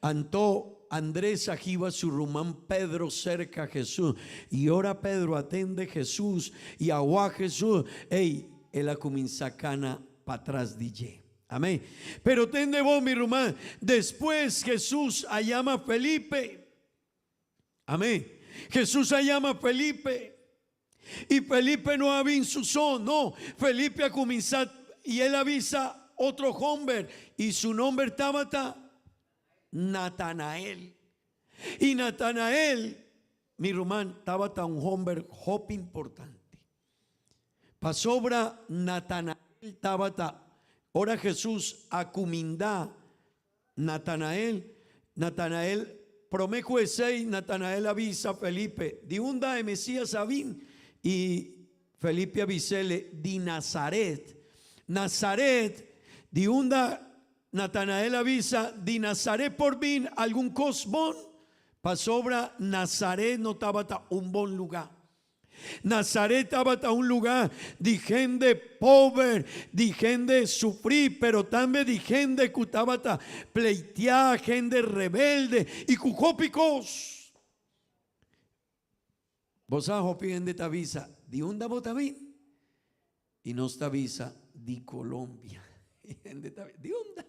Anto Andres a hiba su ruman Pedro serka Hesus, i ora Pedro a tende Hesus i a wak Hesus, ei, el a kuminsá kana patras di dje. Amén. Pero tende bo, mi ruman, despues Hesus a yama Felipe. Amén. Hesus a yama Felipe. I Felipe no a bin su so, no. Felipe a kuminsá i el a bisa otro hòmber, i su nòmber tabata Natanael. I Natanael, mi ruman, tabata un hòmber hopi importante. Pasobra Natanael tabata, ora Hesus a kumindá Natanael, Natanael, promé ku esei, Natanael a bisa Felipe, Di unda e Mesías a bin? I Felipe a bis'ele, Di Nazaret. Nazaret, di unda? Natanael a bisa, Di Nazaret por bin algun kos bon? Pasobra Nazaret no tabata un bon lugá. Nazaret tabata un lugá di hende pober, di hende sufrí, pero tambe di hende ku tabata pleitiá, hende rebelde i ku hopi kos. Bo sa hopi hende ta bisa, Di unda bo ta bin? I nos ta bisa, Di Colombia. I hende ta bisa, Di unda?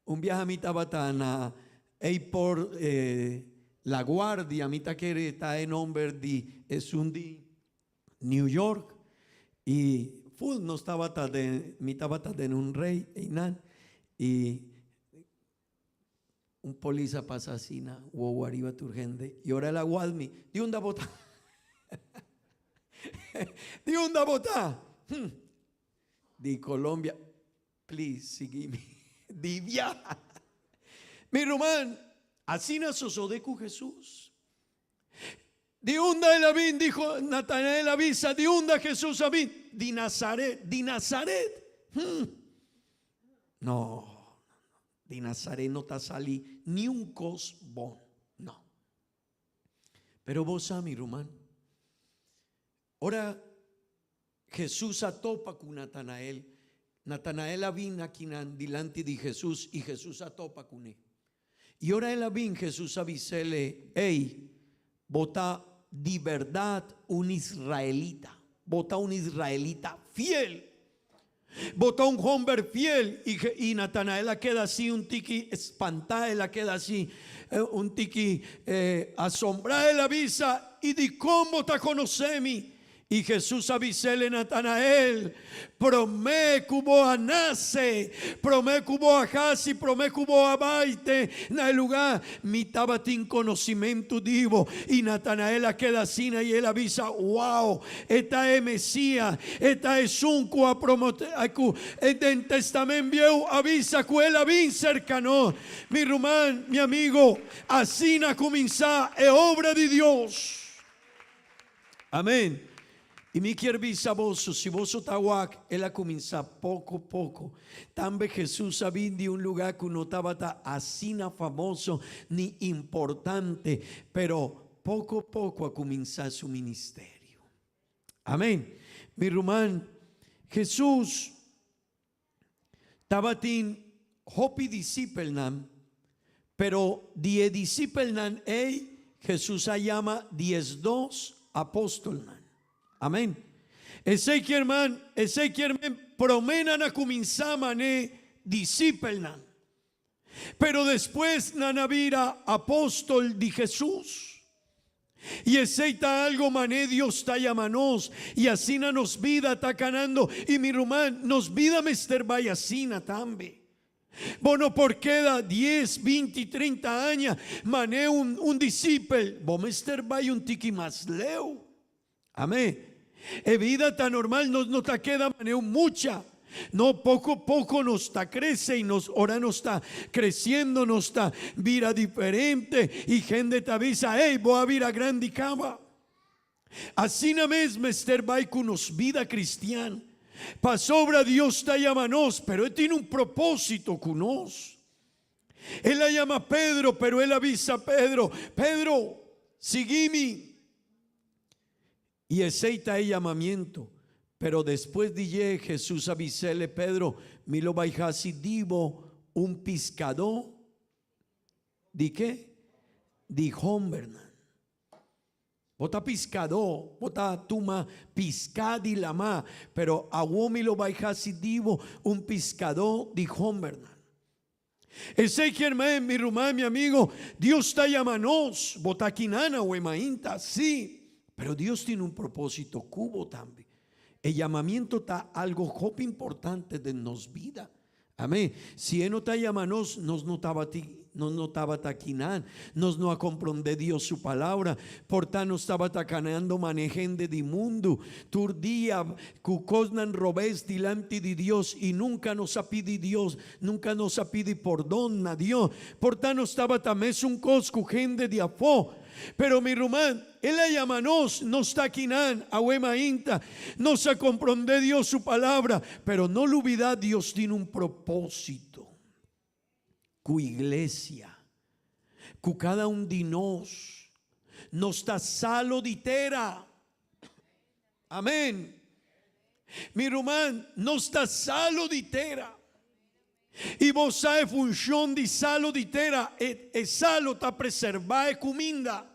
Un biaha mi tabata na airport La Guardia, mi ta kere ta e nomber di esun di New York, y full nos tabata den, mi tabata den un rey eynan, y un polis a pasa asina, wowo ariba tur hende, y ora el a wal mi, di unda bo ta? Di unda bo ta? Di Colombia. Please sigui mi di biaha. Mi ruman, asina sosode ku Hesus. Di unda el a bin? Dijo Natanael a bisa, di unda Hesus a bin? Di Nazaret. Di Nazaret? Hmm. No, di Nazaret no ta sali ni un kos bon. No. Pero bo sa, mi ruman, ora Hesus a topa ku Natanael. Natanael a bin akinan dilanti di Hesus i Hesus a topa kuné. I ora el a bin, Hesus a bis'é, Ey, bo ta di bèrdat un israelita. Bo ta un israelita fiel. Bo ta un hòmber fiel. I Natanael a keda así un tiki spantá, el a keda así un tiki asombrá. El a bisa, I dikon bo ta konosé mi? I Hesus a bis'é, Natanael, promé ku bo a nase, promé ku bo a hasi, promé ku bo a bai te na e lugá, mi tabatin konosimentu di bo. I Natanael a keda asina i el a bisa, Wow, e ta e Mesías, e ta esun ku a promoté, ku den Testament Bieu a bisa ku el a bin serka nos. Mi ruman, mi amigo, asina a kuminsá e obra di Dios. Amén. I mi kier bisa boso, si boso ta wak, el a kuminsá poko poko. Tambe Hesus a bin di un lugá ku no tabata asina famoso ni importante, pero poko poko a kuminsá su ministerio. Amén. Mi ruman, Hesus tabatin hopi disipelnan, pero di e disipelnan ei Hesus a yama diesdos apostolnan. Amen. Esei kier man, esei kier men promé nan a kuminsá man'é disipelnan. Pero despues nan a bira apóstol di Hesus. I esei ta algo mané Dios ta yama nos, i asina nos bida ta kanando. I mi ruman, nos bida mester bai asina tambe. Bo no por keda dies, binti, trinta aña mané un un disipel, bo mester bai un tiki mas leu. Amén. E bida ta normal, nos no ta keda manera un mucha. No, poco poco nos ta crece y nos ora nos ta creciendo nos ta bira diferente y hende ta bisa, hey, bo a bira grandi caba. Asina mes mester bai cu nos bida cristian. Pasobra Dios ta yama nos, pero e tin un proposito cu nos. El a yama Pedro, pero el a bisa Pedro, Pedro, sigui mi. I esei ta e yamamiento. Pero despues di dje, Hesus a bis'ele, Pedro, mi lo bai hasi di bo un piskadó di ke? Di hombernan. Bo ta piskadó, bo ta tuma piská di lamá, pero awor mi lo bai hasi di bo un piskadó di hombernan. Esei kier men, mi ruman, mi amigo, Dios ta yama nos, bo ta kinan awe mainta, sí, pero Dios tin un propósito ku bo tambe. E yamamiento ta algo hopi importante den nos bida. Amén. Si E no ta yama nos, nos no tabati, nos no tabata kinan, nos no a comprende Dios su palabra, por ta nos tabata kanando mane hende di mundu, Tur dia ku kosnan robes dilanti di Dios i nunka nos a pidi Dios, nunka nos a pidi pordon na Dios. Por ta nos tabata mesun kos ku hende di afó. Pero mi ruman, El a yama nos, nos ta akinan, awe mainta. Nos a komprondé Dios su palabra, pero no lubidá Dios tin un propósito ku iglesia, ku kada un di nos. Nos ta salo di tera. Amén. Mi ruman, nos ta salo di tera. I bo sa e funshon di salo di tera, e, e salo ta preservá e kuminda.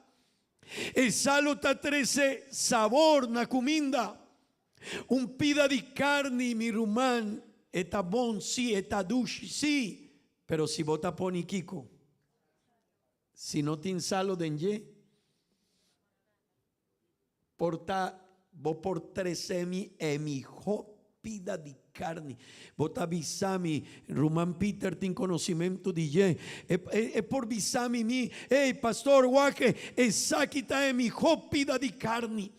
E salo ta trese sabor na kuminda. Un pida di karni, mi ruman, e ta bon, sí, e ta dushi, sí, pero si bo ta pone kiko? Si no tin salo den dje, Por ta bo por trece mi e miho pida di carni. Bo ta bisa mi, ruman Peter tin conocimento di dje, e, e por bisa mi mi, Ey, pastor, wak, esaki ta e miho pida di carni.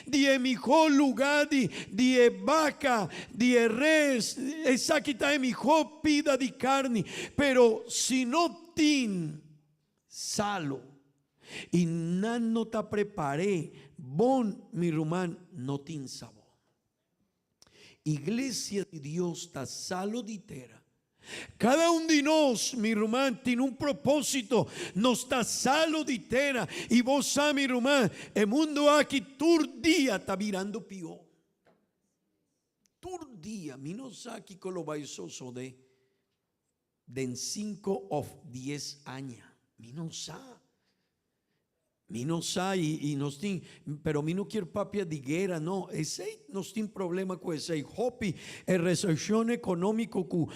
Di e miho luga di, di e baca, di e res, esaki ta e miho pida di carni. Pero si no tin salo i nan no ta prepar'é bon, mi ruman, no tin sabor. Iglesia di Dios ta salo di tera. Kada un di nos, mi ruman, tin un propósito. Nos ta salo di tera. I bo sa, mi ruman, e mundu aki tur dia ta birando pió. Tur dia. Mi no sa kiko lo bai sosodé. Den cinco of dies aña. Mi no sa. Mi no sa y nos tin, pero mi no kier papia di guera no, esey nos tin problema cu esey hopi, e recesión economico cu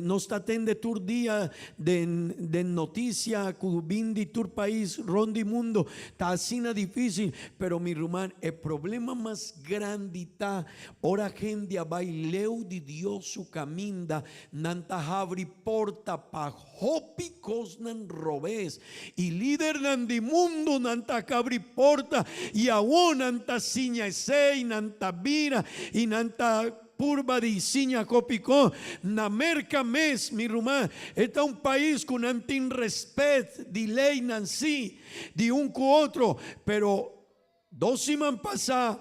nos ta tende tur dia den den noticia cu bin di tur pais rond di mundo ta asina dificil, pero mi ruman e problema mas grandi ta ora hende a bay leu di Dios su caminda, nan ta habri porta pa Hopi kosnan robes i lidernan di mundu nan ta kabri porta i awor nan ta siña esei, nan ta bira i nan ta purba di siña hopi kos. Na Merka mes, mi ruman, e ta un pais ku nan tin respet di leinan si, di un ku otro, pero dos siman pasá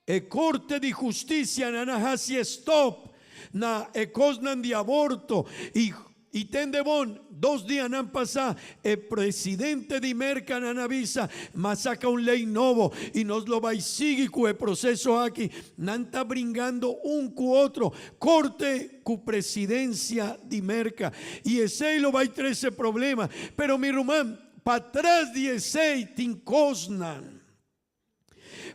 E Korte di Hustisia nan a hasi stop na e kosnan di aborto i i tende bon, dos dianan pasá e presidente di Merka nan a bisa ma saka un lei nobo i nos lo bai sigui ku e proseso aki. Nan ta bringando un ku otro, korte ku presidensia di Merka i esei lo bai trese problema. Pero mi ruman, patras di esei tin kosnan.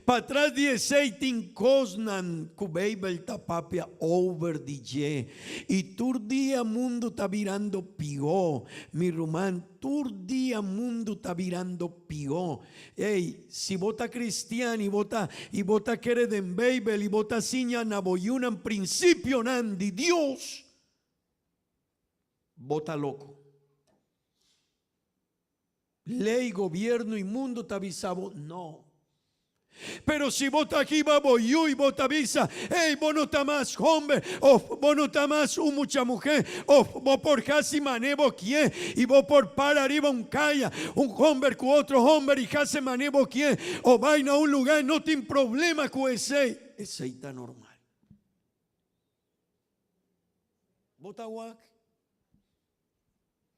Patras di esei tin kosnan ku Beibel ta papia over di dje. I tur dia mundu ta birando pió, mi ruman, tur dia mundu ta birando pió. Ey, si bo ta kristian i bo ta i bo ta kere den Beibel i bo ta siña na bo yunan prinsipionan di Dios, bo ta loko. Ley, gobierno y mundo ta bisa bo no. Pero si bo ta hiba bo yu y bo ta bisa, ey, bo no ta mas homber of bo no ta mas un mucha muher of bo por haci mane bo kie y bo por para riba un caya un homber cu otro homber y haci mane bo kie o bay na un lugar no tin problema cu esey, esey ta normal. Bo ta wak?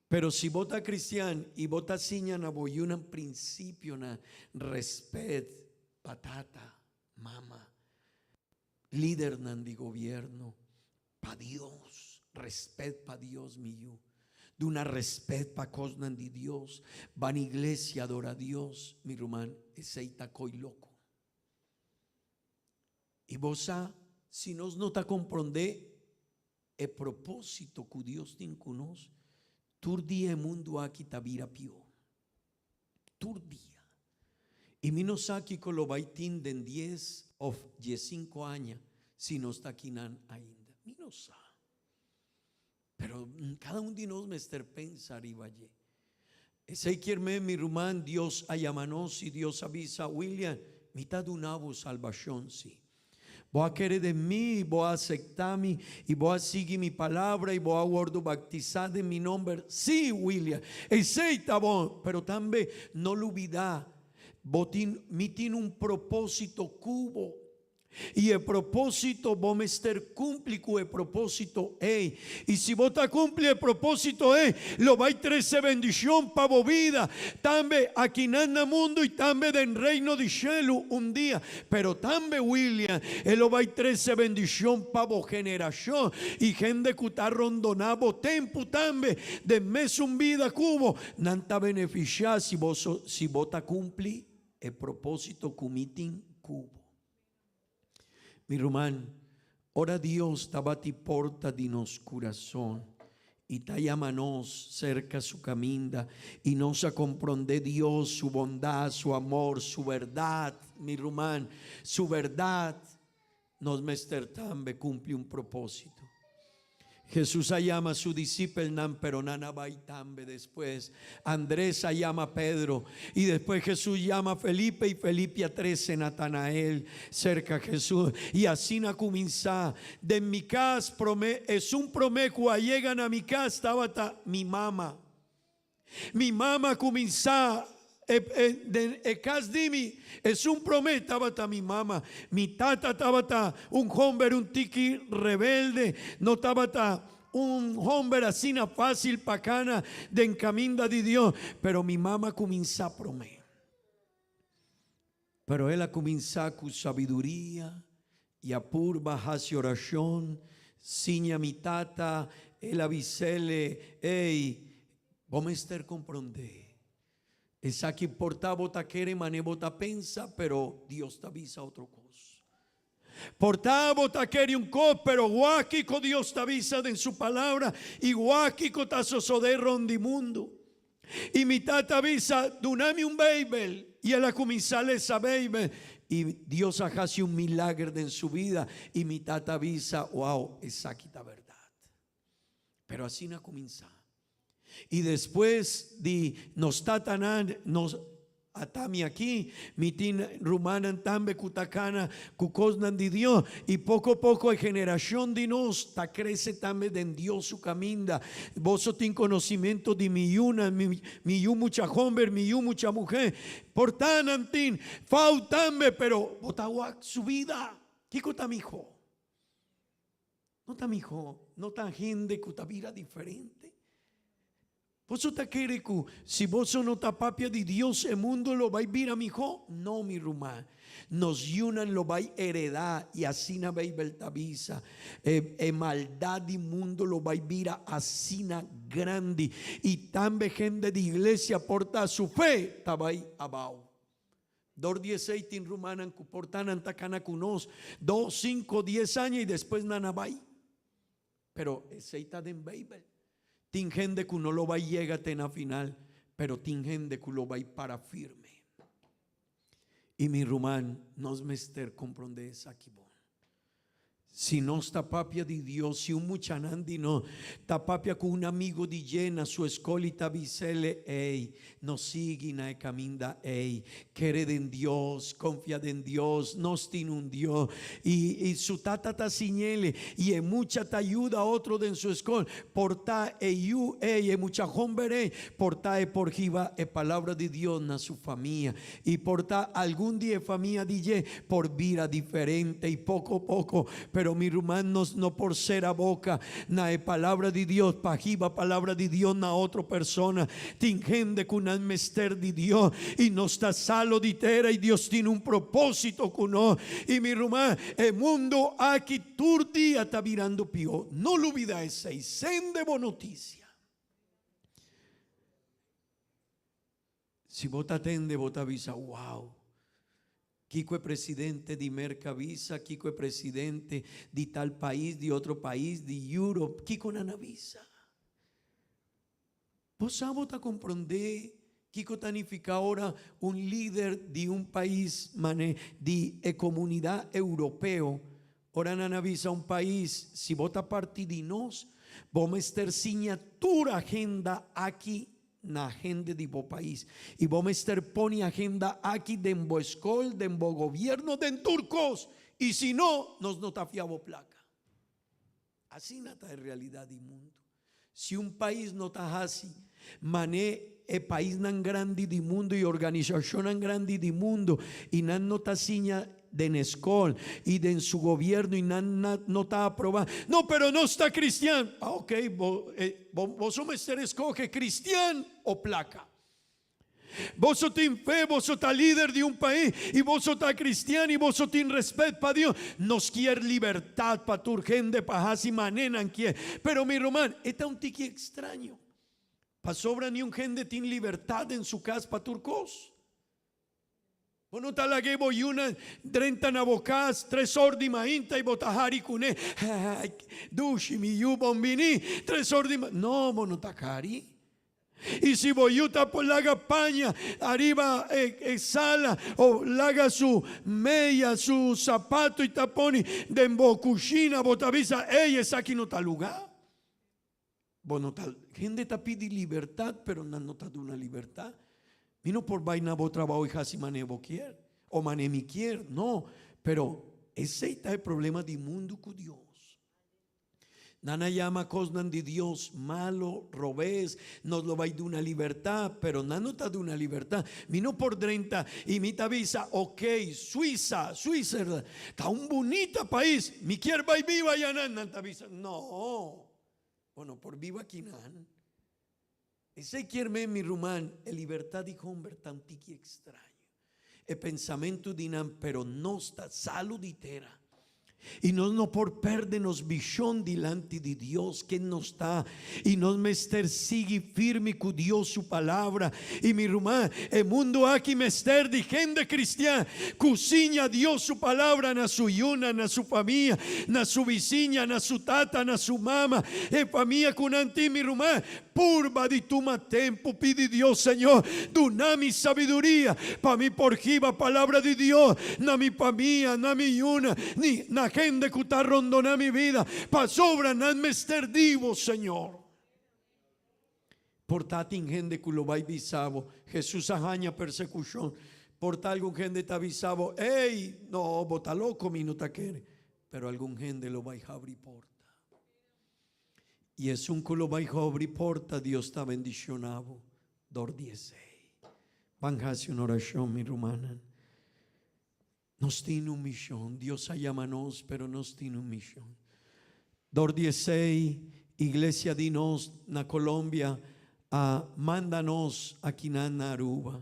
Pero si bo ta cristian y bo ta siña na bo yunan principionan respet pa tata, mama, lidernan di gobierno, pa Dios, respet pa Dios mi yu, duna respet pa cosnan di Dios, ban iglesia adora Dios, mi ruman, esey ta coy loco. Y bo sa, si nos no ta compronde E propósito ku Dios tin ku nos, tur dia e mundu aki ta bira pió. Tur dia. I mi no sa kiko lo bai tin den dies òf diesinku aña si nos ta akinan ainda. Mi no sa. Pero kada un di nos mester pensa riba dje. Esei kier men, mi ruman, Dios a yama nos i Dios a bisa, William, mi ta duna bo salbashon, sí. Bo a kere den mi i bo a aseptá mi i bo a sigui mi palabra i bo a wòrdu baktisá den mi nòmber, sí, William. Esei ta bon, pero tambe no lubidá, bo tin, mi tin un propósito ku bo. I e propósito, bo mester kumpli ku e propósito ei. I si bo ta kumpli e propósito ei, lo bai trese bendishon pa bo bida, tambe akinan na mundu i tambe den Reino di shelu un dia. Pero tambe, William, e lo bai trese bendishon pa bo generashon i hende ku ta rondoná bo tempu tambe den mesun bida ku bo. Nan ta benefisiá si bo si bo ta kumpli e propósito ku mi tin ku bo. Mi ruman, ora Dios ta bati porta di nos kurason i ta yama nos serka su kaminda i nos a komprondé Dios, su bondat, su amor, su bèrdat, mi ruman, su bèrdat, nos mester tambe kumpli un propósito. Hesus a yama su disipelnan, pero nan a bai tambe despues. Andres a yama Pedro, i despues Hesus yama Felipe, i Felipe a trese Natanael serka Hesus. I asina a kuminsá. Den mi kas, promé, esun promé ku a yega na mi kas tabata mi mama. Mi mama a kuminsá e den e kas di mi, esun promé tabata mi mama. Mi tata tabata un homber un tiki rebelde, no tabata un homber asina fásil pa kana den kaminda di Dios, pero mi mama a kuminsá promé. Pero el a kuminsá ku sabiduria i a purba hasi orashon, siña mi tata, el a bis'ele, Ey, bo mester komprondé. Esaki por ta bo ta kere mane bo ta pensa, pero Dios ta bisa otro kos. Por ta bo ta kere un kos, pero wak kiko Dios ta bisa den su palabra i wak kiko ta sosodé rond di mundu. I mi tata a bisa, Duna mi un Beibel. I el a kuminsá lesa Beibel i Dios a hasi un milager den su bida. I mi tata a bisa, Wow, esaki ta bèrdat. Pero asina a kuminsá. I despues di nos tatanan, nos ata mi aki, mi tin rumannan tambe ku ta kana ku kosnan di Dios. I poko poko e generashon di nos ta krese tambe den Dios su kaminda. Boso tin konosimentu di mi yunan, mi yu mucha homber, mi yu mucha muhé. Por ta nan tin fou tambe, pero bo ta wak su bida. Kiko ta mihó? No ta mihó, no ta hende ku ta bira diferente. Boso ta kere ku si boso no ta papia di Dios e mundu lo bai bira mihó? No, mi ruman. Nos yunan lo bai heredá i asina Beibel ta bisa. E e maldat di mundu lo bai bira asina grandi i tambe hende di iglesia por ta su fe ta bai abao. Dor di esei tin rumannan ku por ta nan ta kana ku nos dos, sinku, dies aña i despues nan a bai. Pero esei ta den Beibel. Tin hende ku no lo bai yega te na final, pero tin hende ku lo bai para firme. I mi ruman, nos mester komprondé esaki bon. Si nos ta papia di Dios, si un muchanan di nos ta papia ku un amigo di dje na su eskol i ta bis'el, Ey, no sigui na e kaminda ey, kere den Dios, konfia den Dios, nos tin un Dios. I, i su tata ta siñ'el, i e mucha ta yuda otro den su eskol, por ta e yu ey, e mucha homber ey, por ta e por hiba e palabra di Dios na su famia. I por ta algun di e famia di dje por bira diferente i poko poko, pero mi ruman nos no por sera boka na e palabra di Dios pa hiba palabra di Dios na otro persona. Tin hende ku nan mester di Dios i nos ta salo di tera i Dios tin un proposito ku nos. I mi ruman, e mundo aki tur dia ta birando pió. No lubida esei. Sende bo notisia. Si bo ta tende bo ta bisa wow. Kiko e presidente di Merka bisa, kiko e presidente di tal pais, di otro pais, di Europe, kiko nan a bisa? Bo sa bo ta komprondé kiko ta nifiká ora un lider di un pais mane di e komunidat europeo, ora nan a bisa un pais si bo ta parti di nos, bo mester siña tur agenda aki na hende di bo pais. I bo mester pone agenda aki den bo skol, den bo gobierno, den tur kos. I si no, nos no ta fia bo plaka. Asina ta e realidat di mundu. Si un pais no ta hasi mané e paisnan grandi di mundu i organisashonnan grandi di mundu i nan no ta siña den escol y den su gobierno y nan no ta aproba. No, pero nos ta cristian. Ah, ok, bo, eh, bo, boso mester escoge cristian o placa. Boso tin fe, boso ta lider di un pais y boso ta cristian y boso tin respet pa Dios. Nos kier libertad pa tur hende pa haci mane nan kier. Pero mi ruman, e ta un tiki extraño. Pasobra ni un hende tin libertad den su cas pa tur cos. Bo no ta lag'é bo yunan drenta na bo kas tres or di mainta i bo ta hari kuné, Dushi, mi yu, bon bini, tres or di mainta. No, bo no ta hari. I si bo yu ta por laga paña ariba e sala o laga su meya, su sapato i ta poni den bo kushina, bo ta bisa, Ey, esaki no ta lugá. Bo no ta, hende ta pidi libertad, pero nan no ta duna libertad. Mi no por bai na bo trabao y haci mane bo kier, o mane mi kier, no. Pero esey ta e problema di mundo cu Dios. Nan a yama cosnan di Dios malo, robes, nos lo bai duna libertad, pero nan no ta duna libertad. Mi no por drenta y mi ta bisa, ok, Suiza, Switzerland, ta un bunita pais, mi kier bai biba ayanan. Nan ta bisa, no. Bo no por biba akinan. Esei kier men, mi ruman, e libertad di homber ta un tiki extraño. E pensamentu di nan, pero nos ta salu di tera. I nos no por perde nos vishon dilanti di Dios ken nos ta i nos mester sigui firme ku Dios su palabra. I mi ruman, e mundu aki mester di hende kristian ku siña Dios su palabra na su yunan, na su famia, na su bisiña, na su tata, na su mama, e famia ku nan tin. Mi ruman, Purba di tuma tempu pidi Dios, Señor, duna mi sabiduria pa mi por hiba palabra di Dios na mi famia, na mi yuna, ni na hende ku ta rondona mi bida, pasobra nan mester di bo, Señor. Por ta tin hende ku lo bai bisa bo, Jesus a haña persekushon. Por ta algun hende ta bisa bo, Ey, no, bo ta loko, mi no ta kere. Pero algun hende lo bai habri porta. I esun ku lo bai hobri porta, Dios ta bendishoná bo dor di esei. Ban hasi un orashon, mi rumannan. Nos tin un mishon. Dios a yama nos, pero nos tin un mishon. Dor di esei, iglesia di nos na Colombia a manda nos akinan na Aruba.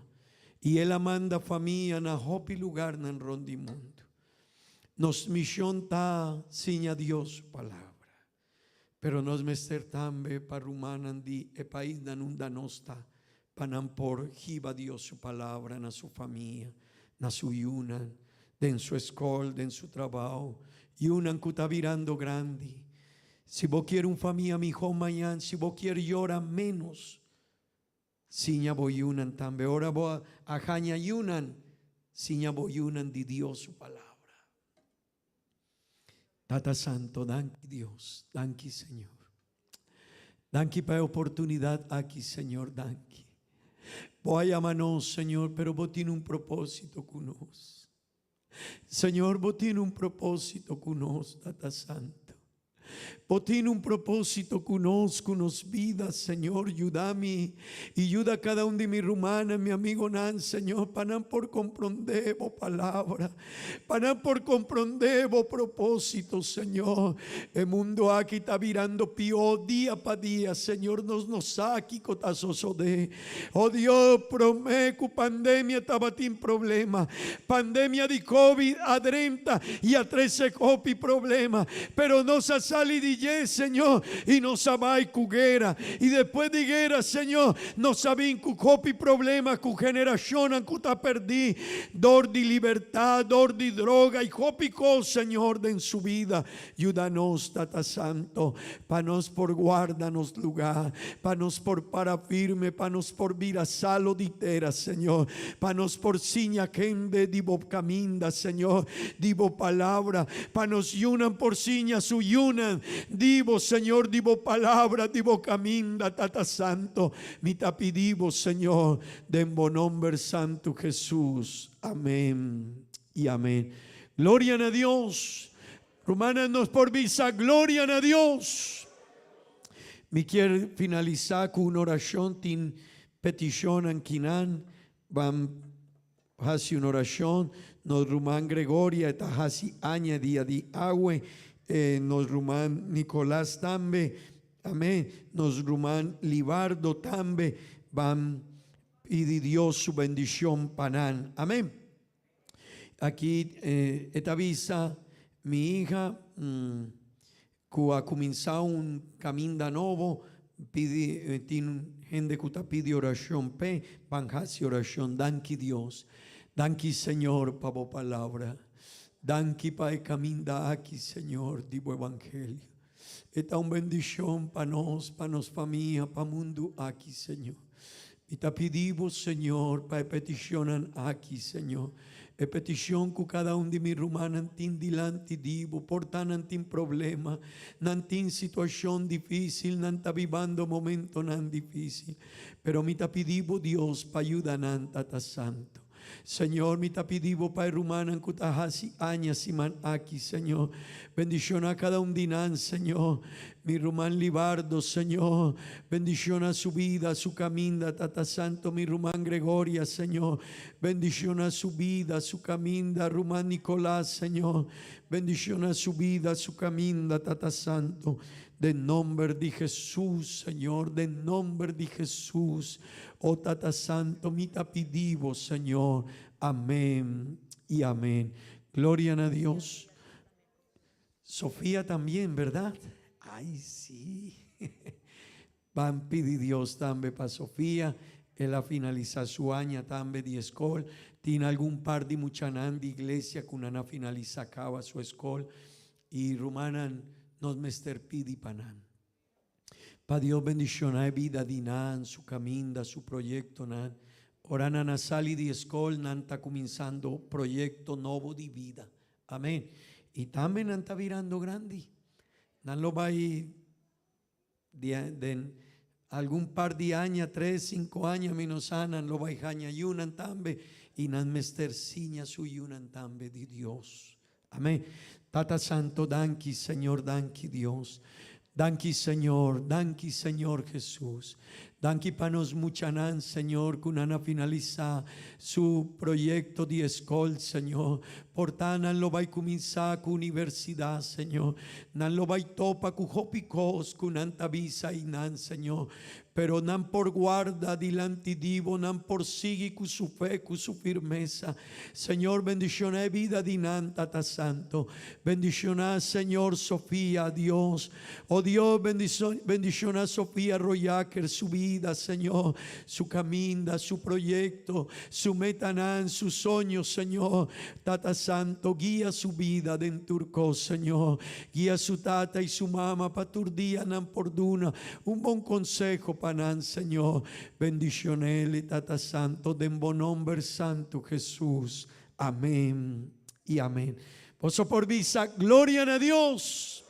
I el a manda famia na hopi lugarnan rond di mundu. Nos mishon ta siña Dios su palabra. Pero nos mester tambe pa rumannan di e paisnan unda nos ta, pa nan por hiba Dios su palabra na su famia, na su yunan, den su eskol, den su trabao, yunan ku ta birando grandi. Si bo kier un famia mihó mañan, si bo kier yora ménos, siña bo yunan tambe. Ora bo a haña yunan, siña bo yunan di Dios su palabra. Tata Santo, danki Dios, danki Señor. Danki pa e oportunidad aki, Señor, danki. Bo a yama nos, Señor, pero bo tin un propósito cu nos. Señor, bo tin un propósito cu nos, Tata Santo. Bo tin un propósito ku nos, ku nos bida, Señor. Yuda mi i yuda kada un di mi rumannan, mi amigonan, Señor, pa nan por komprondé bo palabra, pa nan por komprondé bo propósito, Señor. E mundu aki ta birando pió dia pa dia, Señor. Nos no sa kiko ta sosodé. Oh Dios, promé ku pandemia tabatin problema. Pandemia di Covid a drenta i a trese hopi problema. Pero nos a sali di dje, Señor, i nos a bai ku guera. I despues di guera, Señor, nos a bin ku hopi problema ku generashonnan ku ta perdí dor di libertad, dor di droga i hopi kos, Señor, den su bida. Yuda nos, Tata Santo, pa nos por guarda nos lugá, pa nos por para firme, pa nos por bira salo di tera, Señor, pa nos por siña hende di bo caminda, Señor, di bo palabra, pa nos yunan por siña su yunan di bo, Señor, di bo palabra, di bo caminda, Tata Santo. Mi ta pidi bo, Señor, den bo nomber santo Jesus. Amén y amén. Gloria na Dios. Rumannan nos por bisa gloria na Dios. Mi kier finalisa cu un oracion tin peticionnan kinan ban haci un oracion nos ruman Gregoria e ta haci aña dia di awe nos ruman Nicolas tambe amen nos ruman Libardo tambe ban pidi Dios su bendicion pa nan amen. Aki e ta bisa, Mi hija ku a kuminsá un kaminda nobo, pidi tin hende ku ta pidi orashon p'e, ban hasi orashon. Danki Dios. Danki Señor pa bo palabra. Danki pa e kaminda aki Señor di bo evangelio. E ta un bendishon pa nos, pa nos famia, pa mundu aki Señor. Mi ta pidi bo, Señor, pa e petishonnan aki, Señor. E petishon ku kada un di mi rumannan tin dilanti di bo. Por ta nan tin problema, nan tin situashon difísil, nan ta bibando momentonan difísil. Pero mi ta pidi bo, Dios, pa yuda nan, Tata Santu. Señor, mi ta pidi bo pa e rumannan ku ta hasi aña siman aki, Señor. Bendishoná kada un di nan, Señor. Mi ruman Libardo, Señor, bendishoná su bida, su kaminda, Tata Santo. Mi ruman Gregoria, Señor, bendishoná su bida, su kaminda. Ruman Nicolas, Señor, bendishoná su bida, su kaminda, Tata Santo. Den nomber di Hesus, Señor, den nomber di Hesus. O Tata Santo, mi ta pidi bo, Señor. Amén y amén. Gloria na Dios. Sofia también, ¿verdad? Ay, sí. Ban pidi Dios tambe pa Sofia, el a finalisa su aña tambe di escol. Tin algun par di muchanan di iglesia cu nan a finalisa caba su escol y rumannan nos mester pidi pa nan. Pa Dios bendiciona e bida di nan, su caminda, su proyectonan. Ora nan a sali di escol nan ta cuminsando proyecto nobo di bida. Amen. Y tambe nan ta birando grandi. Nan lo bay Den algun par di aña, tres, cinco aña, mi no sa, nan lo bai haña yunan tambe y nan mester siña su yunan tambe di Dios. Amen. Tata Santo, danki, Señor, danki Dios. Danki Señor, danki Señor Jesus. Danki pa nos muchanan, Señor, cu nan a finalisa su proyecto di escol, Señor. Por ta nan lo bai cuminsa cu universidad, Señor. Nan lo bai topa cu hopi cos cu nan ta bisa y nan, Señor. Pero nan por guarda dilanti di Bo, nan por sigui cu su fe, cu su firmesa. Señor, bendiciona e bida di nan, Tata Santo. Bendiciona, Señor, Sofia, Dios. Oh Dios, bendiciona Sofia Royaker, su bida, Señor, su caminda, su proyecto, su metanan, su soño, Señor. Tata Santo, guia su bida den tur cos, Señor. Guia su tata y su mama pa tur dia nan por duna un bon conseho pa nan, Señor. Bendicionele, Tata Santo, den bo nomber santo, Jesus. Amén y amén. Boso por bisa, Gloria na Dios.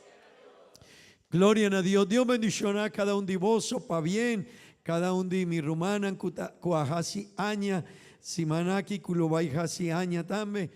Gloria na Dios. Dios bendiciona cada un di boso pa bien. Cada un di mi rumannan cu ta cu a haci aña siman aki cu lo bay haci aña tambe.